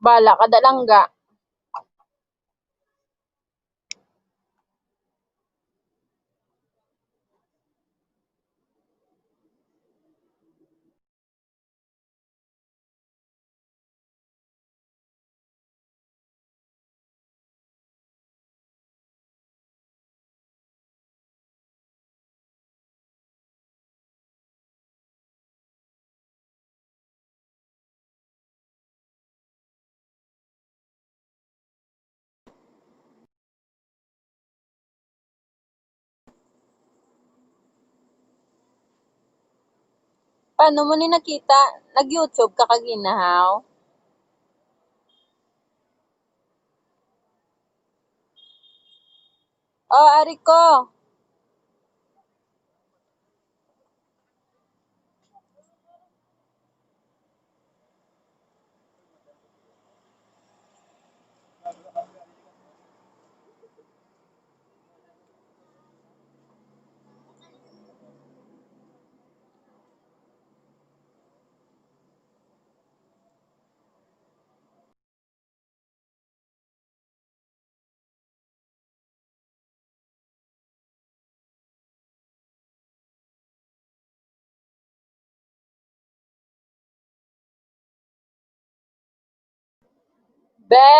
Bala ka da, langga. Ano mo ni nakita? Nag-YouTube ka kaginahaw? O, ari ko. Be,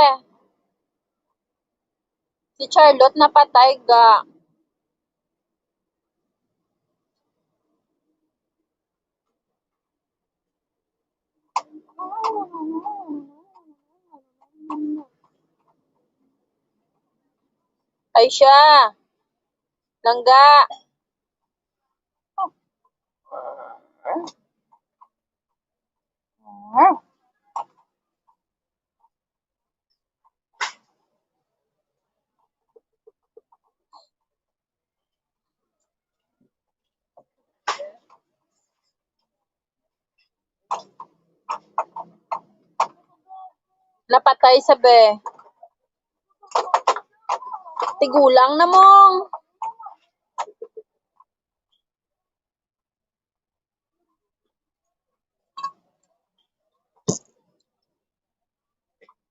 si Charlotte napatay ga. Ay siya. Langga. Napatay sa be. Tigulang na mong.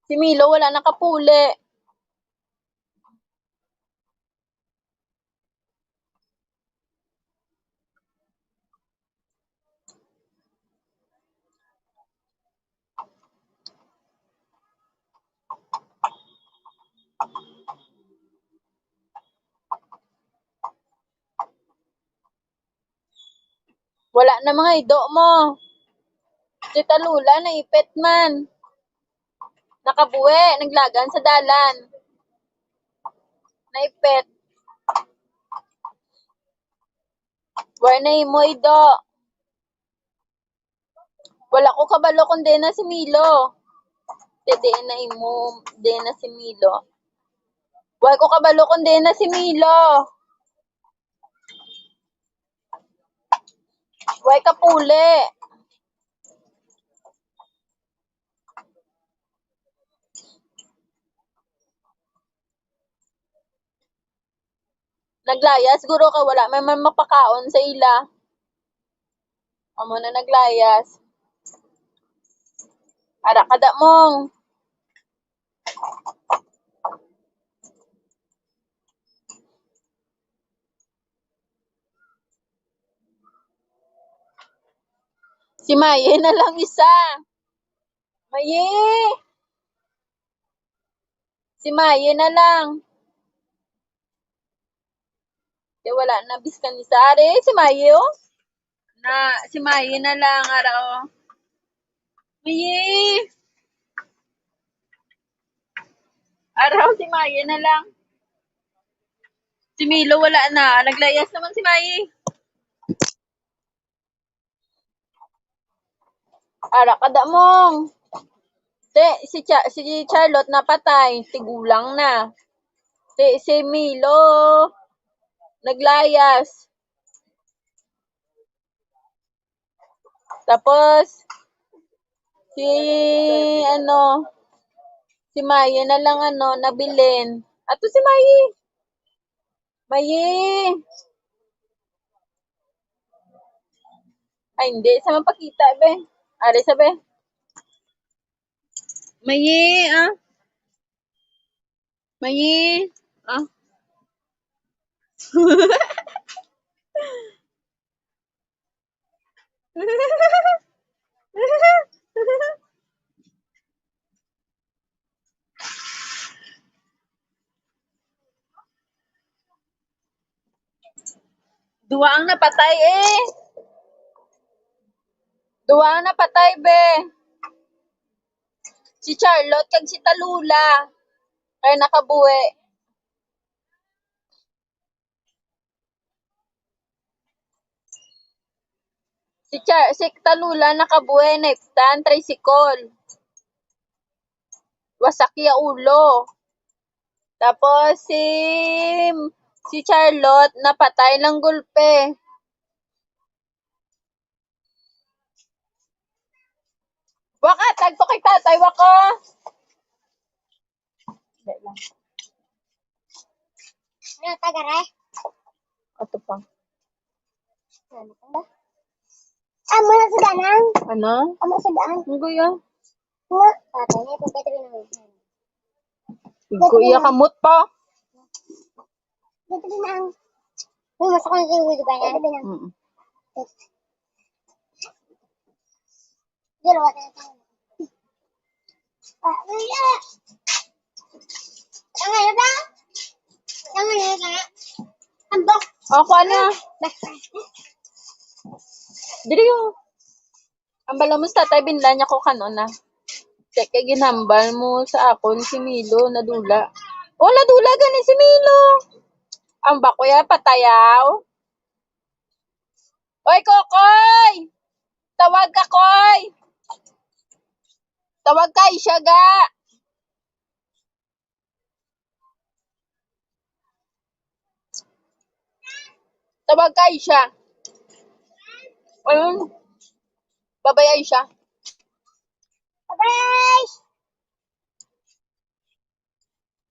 Si Milo wala nakapuli. Wala na mga ido mo. Si Talula, naipit man. Nakabuhi, naglagan sa dalan. Naipit. Wala na imo ido. Wala ko kabalo kung diin na si Milo. Te, diin na imo, diin na si Milo. Wala ko kabalo kung diin na si Milo. Wala ka puli. Naglayas, guro, kay wala man, man mapakaon sa ila. Amo na naglayas. Ara kada mong. Si Maye na lang isa. Maye! Si Maye na lang. Kay wala na biskan isa. Ari, si Maye, oh. Na, si Maye na lang, ara, oh. Maye! Araw, si Maye na lang. Si Milo, wala na. Naglayas naman si Maye. Ara kada mong. Te, si Cha-, si Charlotte napatay, tigulang na. Te, si Milo naglayas. Tapos si, ano, si Maye na lang, ano, nabilin. Ato si Maye. Maye. Ay, hindi. Sa mapakita, be. Ari sa, be. Maye, ah. Maye, ah. Duwa ang napatay, eh. Duwa ang napatay, be. Si Charlotte kag si Talula. Kay nakabuhi. Si Char-, si Talula nakabuhi, naiptan, tricycle. Wasakya ulo. Tapos si, si Charlotte napatay ng gulpe. Waka, tagto kay tatay, waka. Dali lang. Ano, tagare? Ato pa. Ano pa ba? Amo na sa danang. Ano? Amo sa daan. Ang guya. Nga. Tatay, na ipagkatri na mo. Ang guya, kamot pa. Dito din ang, yung masakit yung gulo ba yan? Mm. Dalawa na tayo. Ah, wala. Ang ano ba? Ang ano ba? Ang box. O, kuha na. Basta. Diri yung, ang bala mo sa tatay, binla niya ko kanon na. Check kay ginhambal mo sa akon si Milo, nadula. O, nadula gani si Milo. Ang bakuya, patayaw. Oy, Kokoy! Tawag ka, Koy! Tawag ka, Isha, ga! Tawag ka, Isha. Ayun. Babay, Isha. Babay!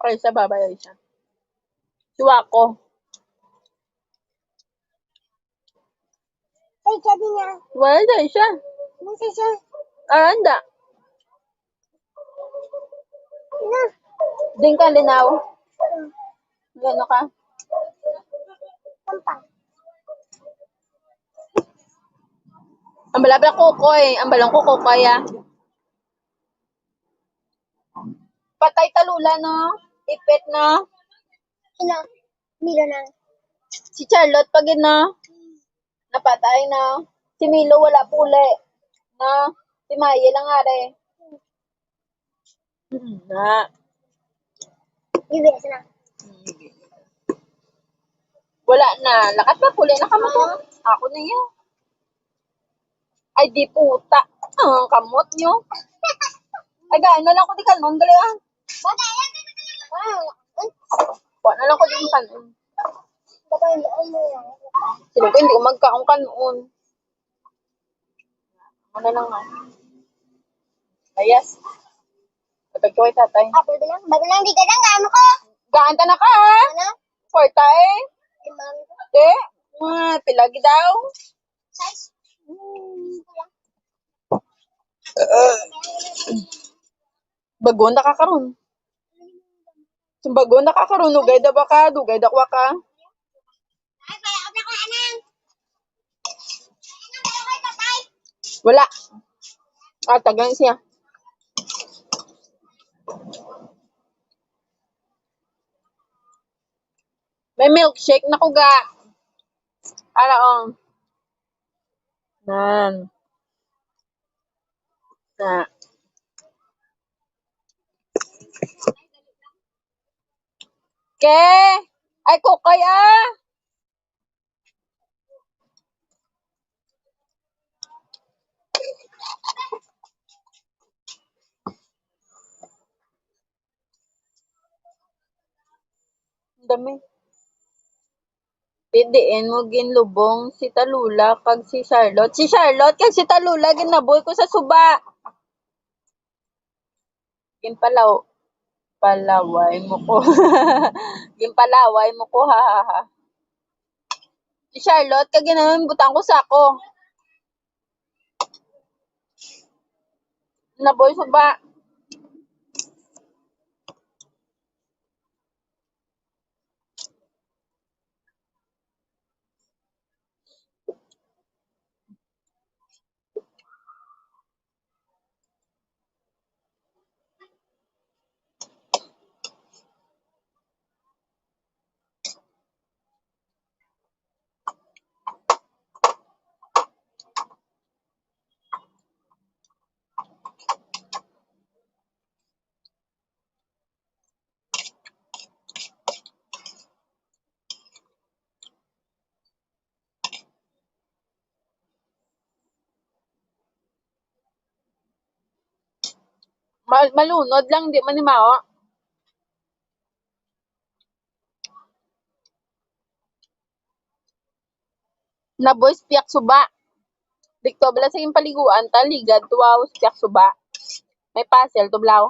Ay, sa babay, ay siya. Suwa ko. Ay, sabi niya. Wala na siya. Nasa siya? Ah, anda. Na. Din ka, linaw. Gano ka? Pampang. Ang balabla ko, Koy. Ang balong ko, Kokoy, ah. Patay Talula, no? Ipit, no? Sino? Milo na. Si Charlotte pa gid, no? Napatay, no? Si Milo wala puli, no? Si Maye lang ari. Mm, na. Ibig na. Wala na. Lakat na, puli na kamo to. Ako na yan. Ay, di puta. Ang kamot nyo. Ay, gaan na lang ko di kanon. Gali, ah. Kuha na lang ko di kanon. Sino ko hindi ko magkaon kanon? Ano lang, ah. Layas. Patag ko kay tatay. Apple lang. Bago lang di ka lang, ano ko? Gaan ta na ka, ha? Ano? Kwarta, eh. Limang. Di? Mga pilagi daw. Size? Hmm. Bago na ka karon. Sumbagon na ka karon, dugay da ba ka? Dugay da kwa ka? Wala. Ah, tagan siya. May milkshake na ko ga. Ara, oh. Nan. Na. Ke, ay, Kokoy, ah. Ang dami. Diin mo ginlubong si Talula kag si Charlotte. Si Charlotte kag si Talula ginabuhi ko sa suba. Ginpalaw-, palaway mo ko. Ginpalaway mo ko, ha, ha, ha. Si Charlotte, kag ginanon, butang ko sa ako. Naboy sa ba? Mal-, malunod lang, di man ni mao. Naboy sa piyak suba. Dikto bala sa iyang paliguan, ta ligad, tuwaw sa piyak suba. May puzzle to, blaw.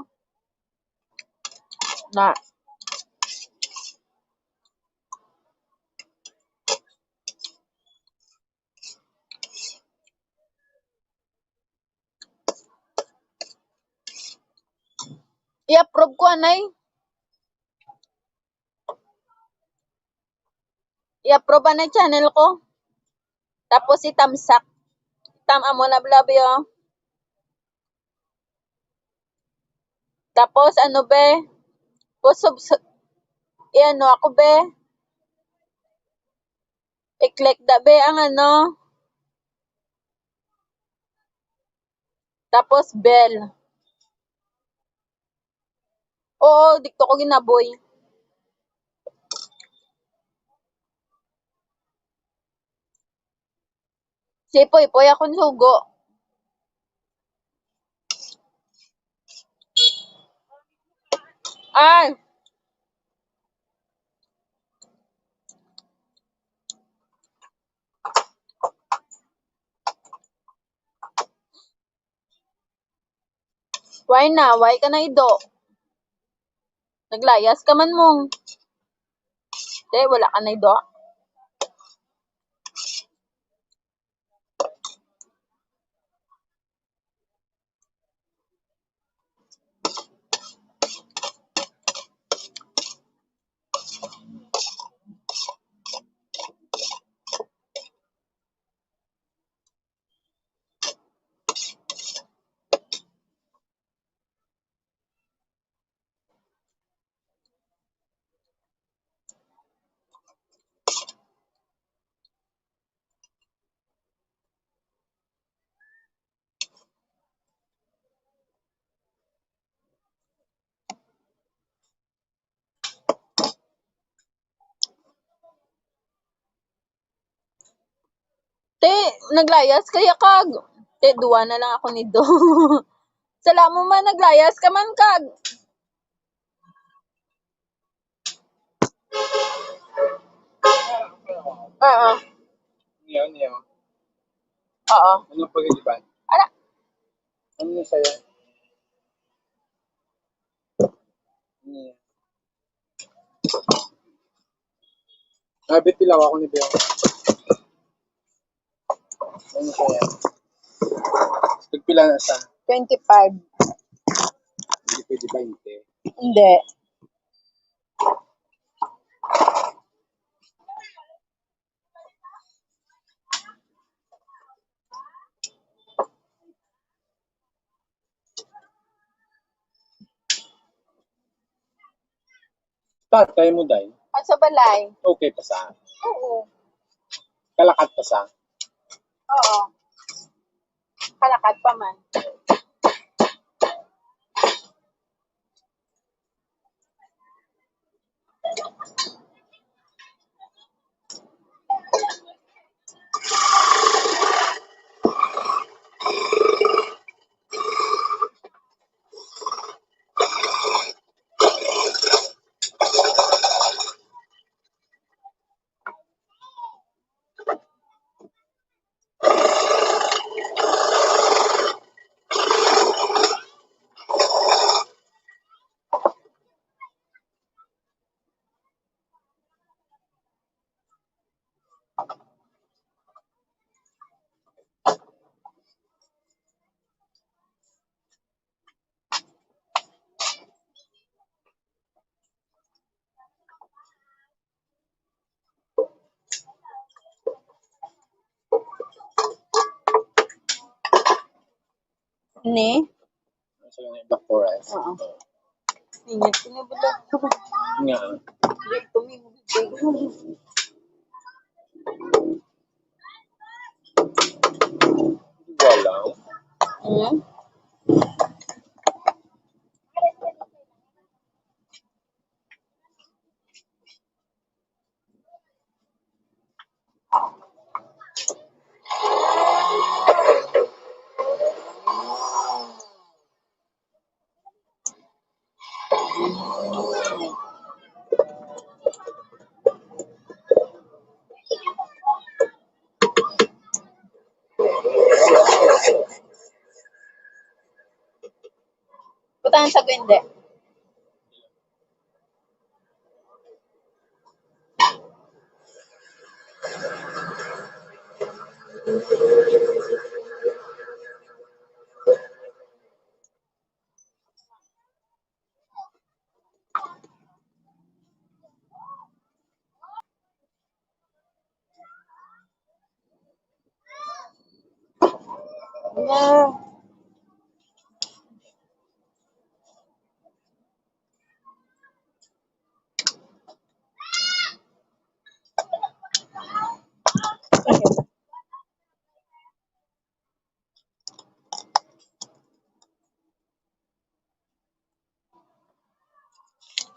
Na. I-approve ko, anay. I-approve, anay, channel ko. Tapos itamsak. Tam-, amo na, bla, bla. Tapos, ano, be? Kusog sa, i-ano ako, be? I-click da, be, ang ano. Tapos, bell. Oo, dikto ko ginaboy. Si Poy Poy akon sugo. Ay. Why na? Why ka na ido? Naglayas ka man, Mong. Te, wala ka na ido. Te, naglayas kaya kag. Te, duwa na lang ako ni Do. Sala mo man, naglayas ka man kag. Oo. Niya, niya. Oo. Ano pag-iban? Ala. Ano na sa'yo? Niya. Nabit lang ako ni Bea. Ano kaya? Nagpila na sa? Twenty-five. Hindi pwede twenty. Hindi. Tatay mo, day? At sa balay. Okay pa sa? Oo. Kalakat pa sa? Oo. Kalakat pa man. Ni? Sa Black Forest. Oo. Init ko na ba? Nga. Wait, tumingin. Wala. Hmm? Ang sa gwende.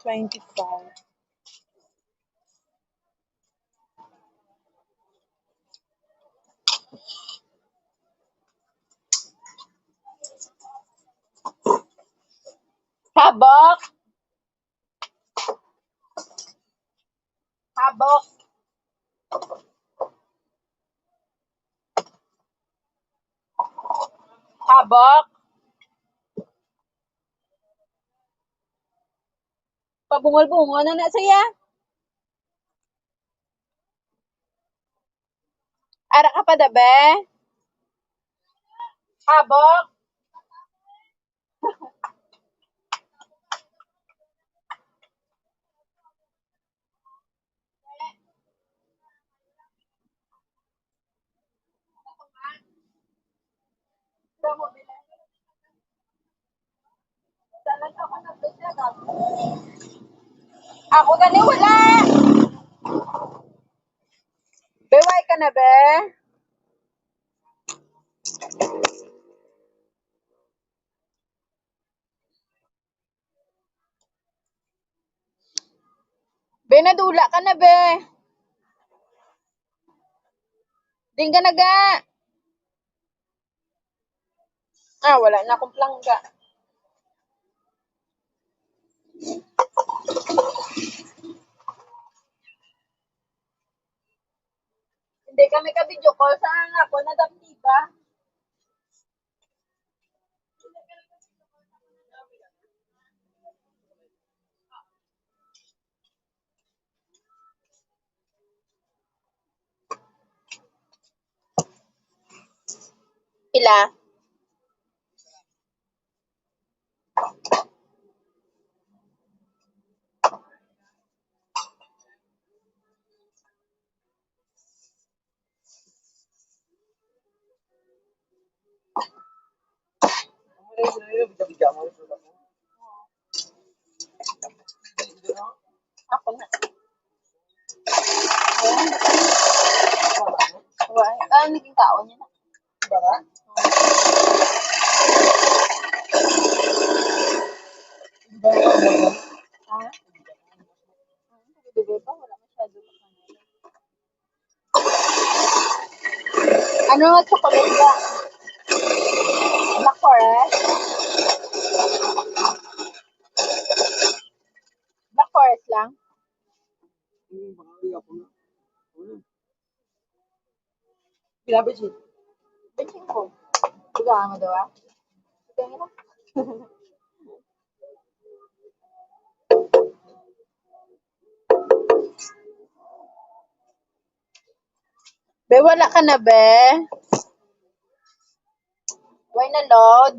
Twenty-five. Habok. Habok. Habok. Pabungol-bungol na na siya. Ara ka pa, dabe? Habok. Ako gani wala. Be, way ka na, be? Be, nadula ka na, be. Ding ka na ga. Ah, wala na akong plangga. Hindi kami ka-video call sa anak ko, nadam, di ba? Pila? Ako na. Ayan. Wala. Ah, naging tao niya na. Bara? Ha? Dugay pa, wala masyado. Ano nga chocolate ba? Black Forest? Black Forest lang? Hmm, baka ako na. Ano? Pila ba siya? Twenty-five. Tiga mo daw, ah? Tiga mo. Be, wala ka na, be? Why na load?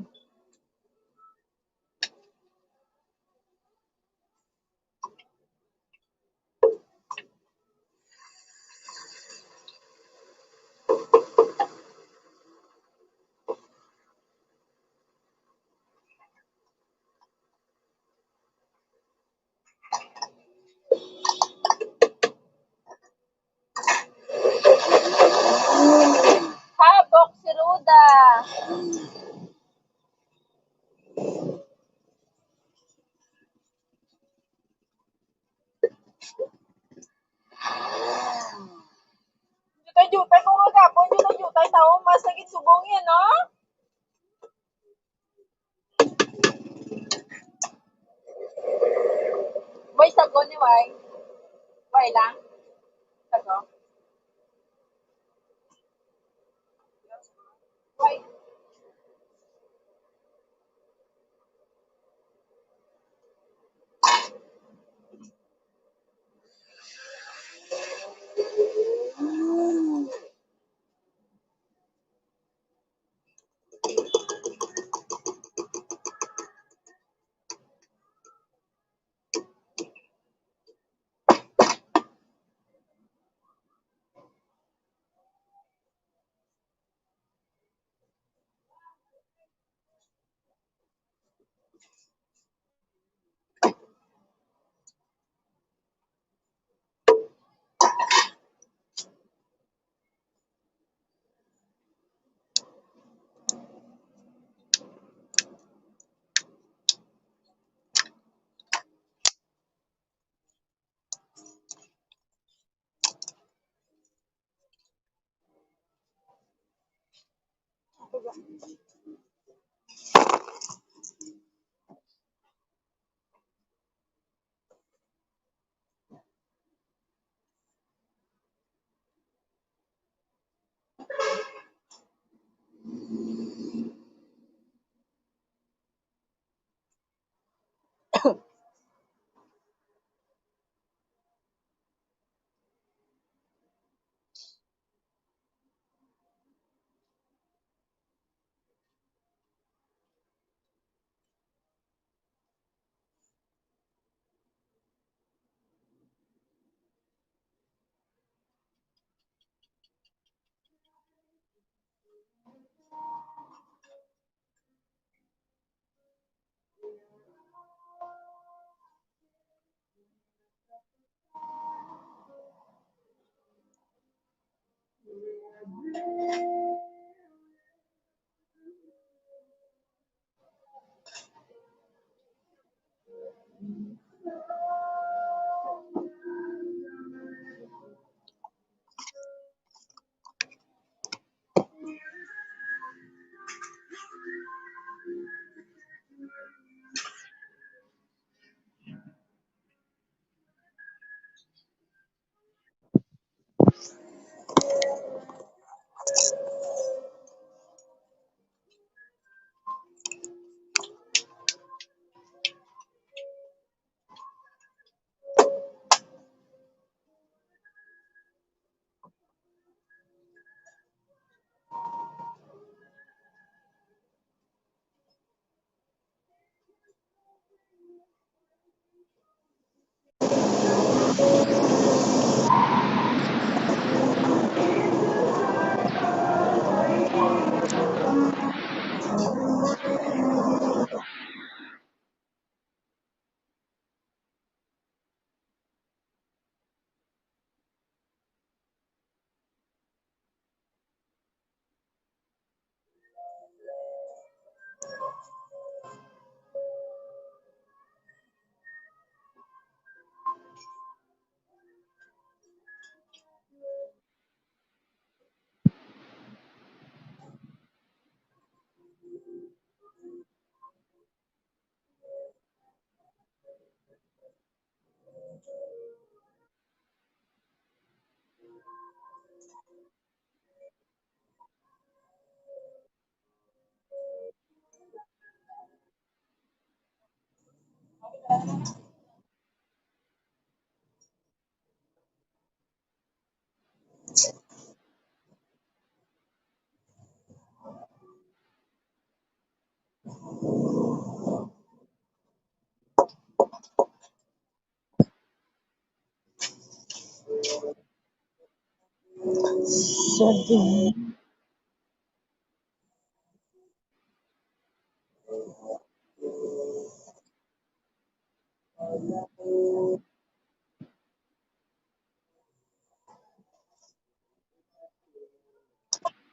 Habok si Ruda. Jutay-jutay ko nga gapon, jutay-jutay tao, mas naging subong yan, no? May sago ni Wai. Wai lang. Sago. Wai. Sabi.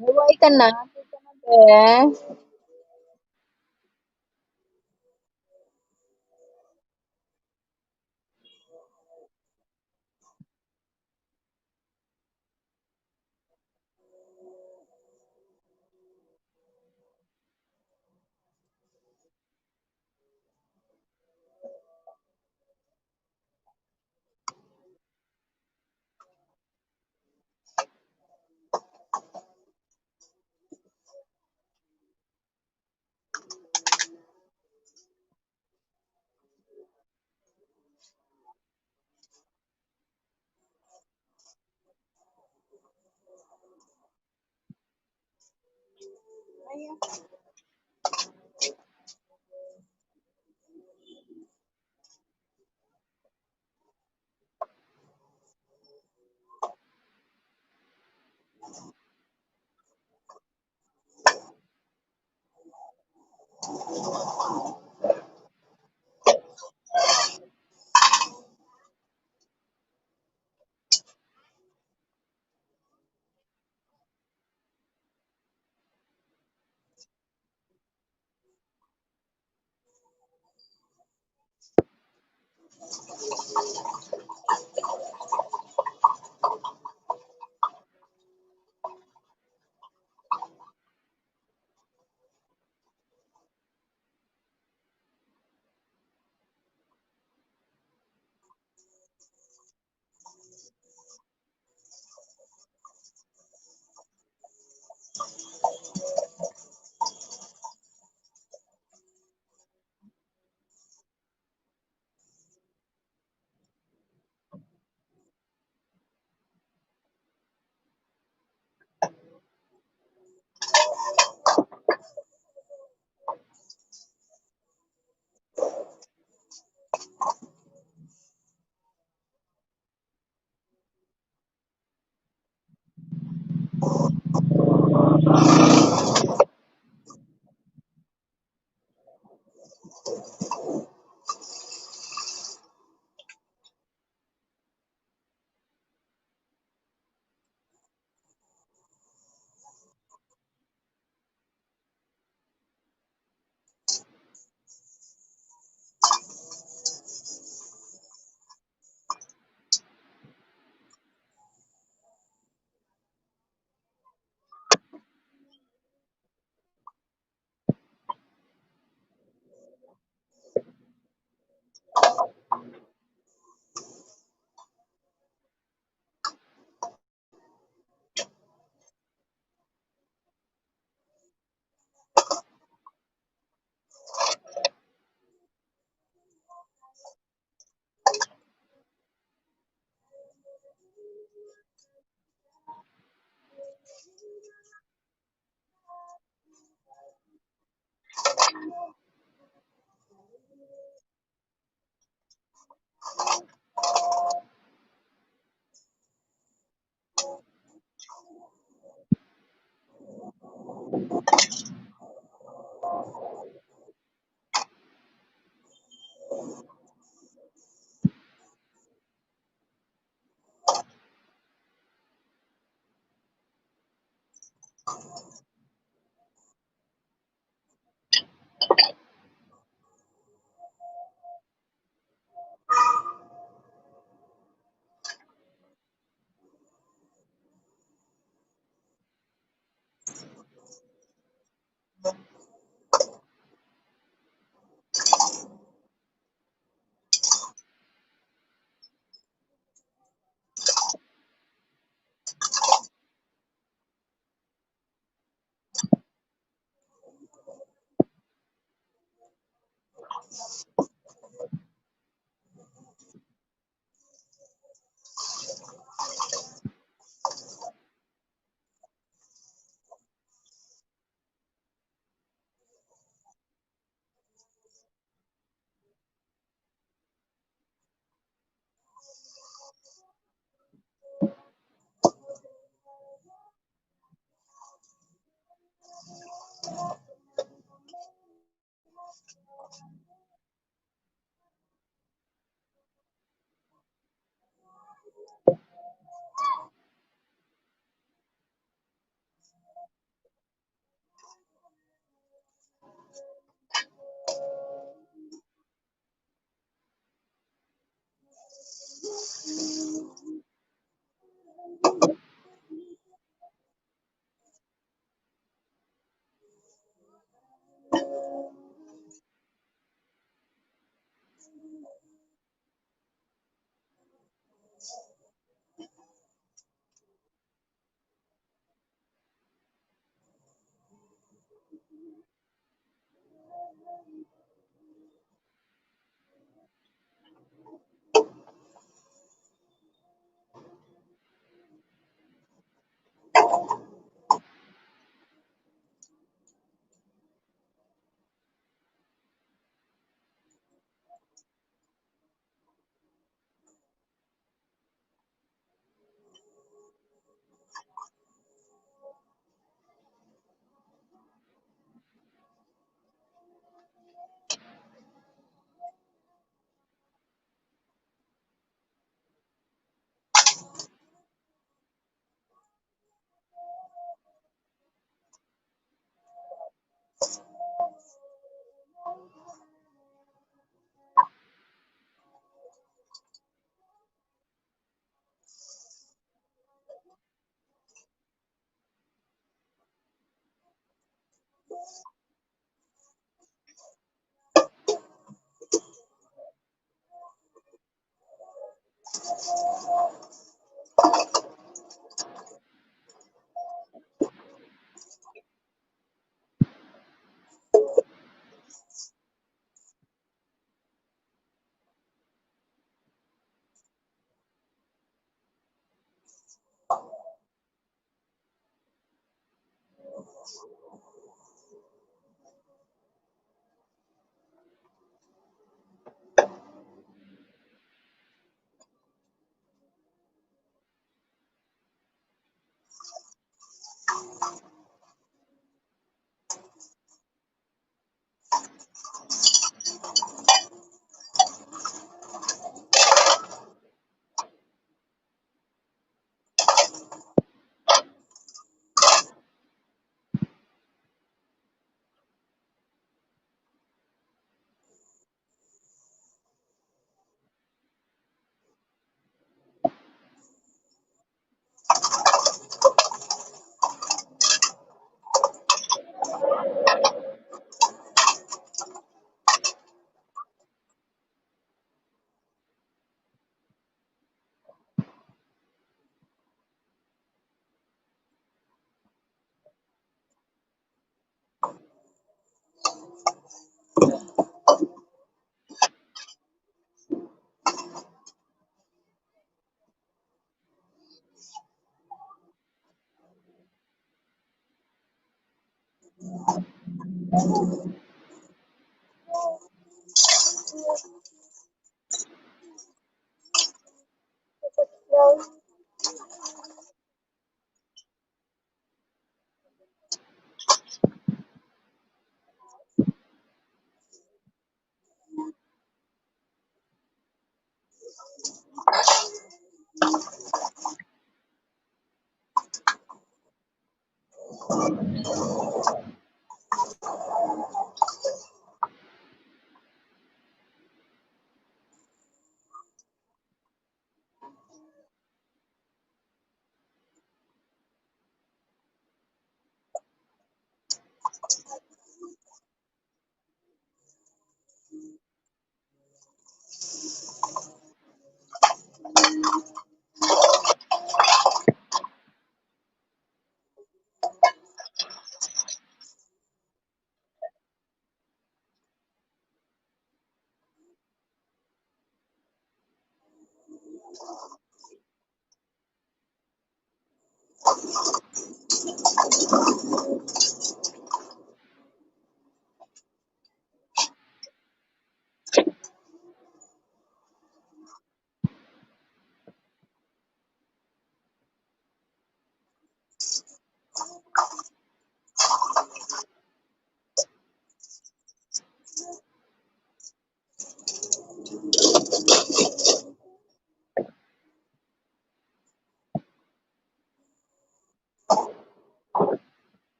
Mabuhay ka na. Mabuhay ka na, be.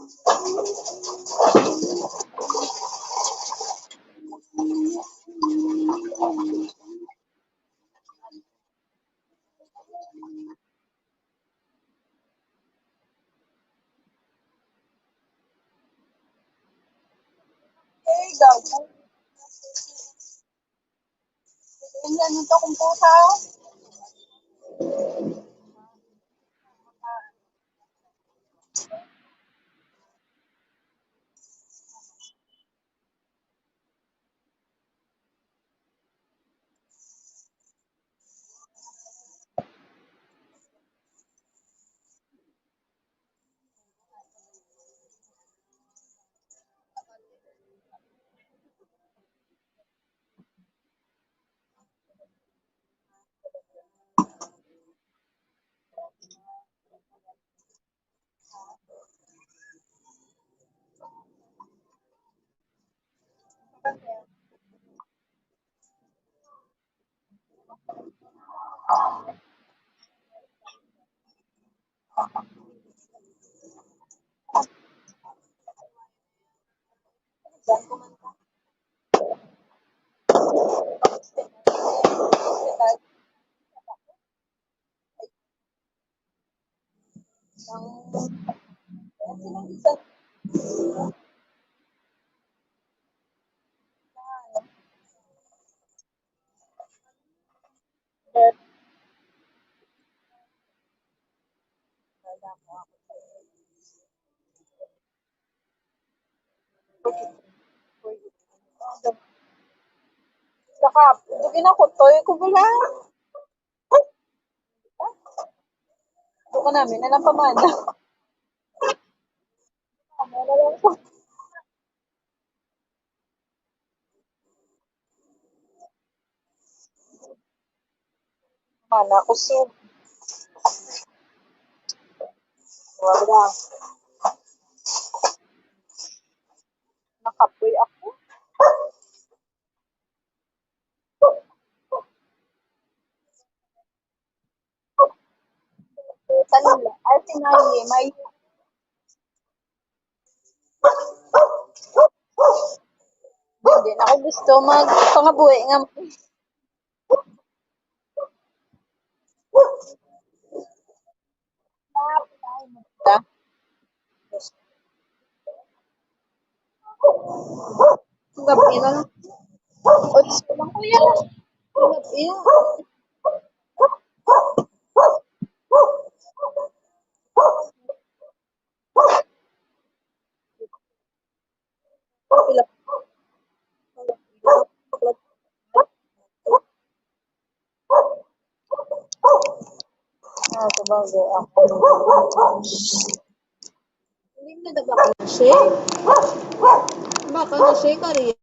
Hey, gago. Yan, ito kung pusa. Saka, dugi na ko, toy ko bala. Duka namin, alam pa man. Mana kusog. Wala. Nakapoy ako. Tanila. Ay, si Maye. Maye. Hindi na ako gusto magpangabuhi nga. Gabi na lang. Otso lang, kuya. Gabi. Ah, sabagay, ako. Hindi na daw ba ako na-share? Baka na-share ka rin.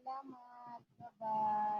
Salamat. Bye-bye.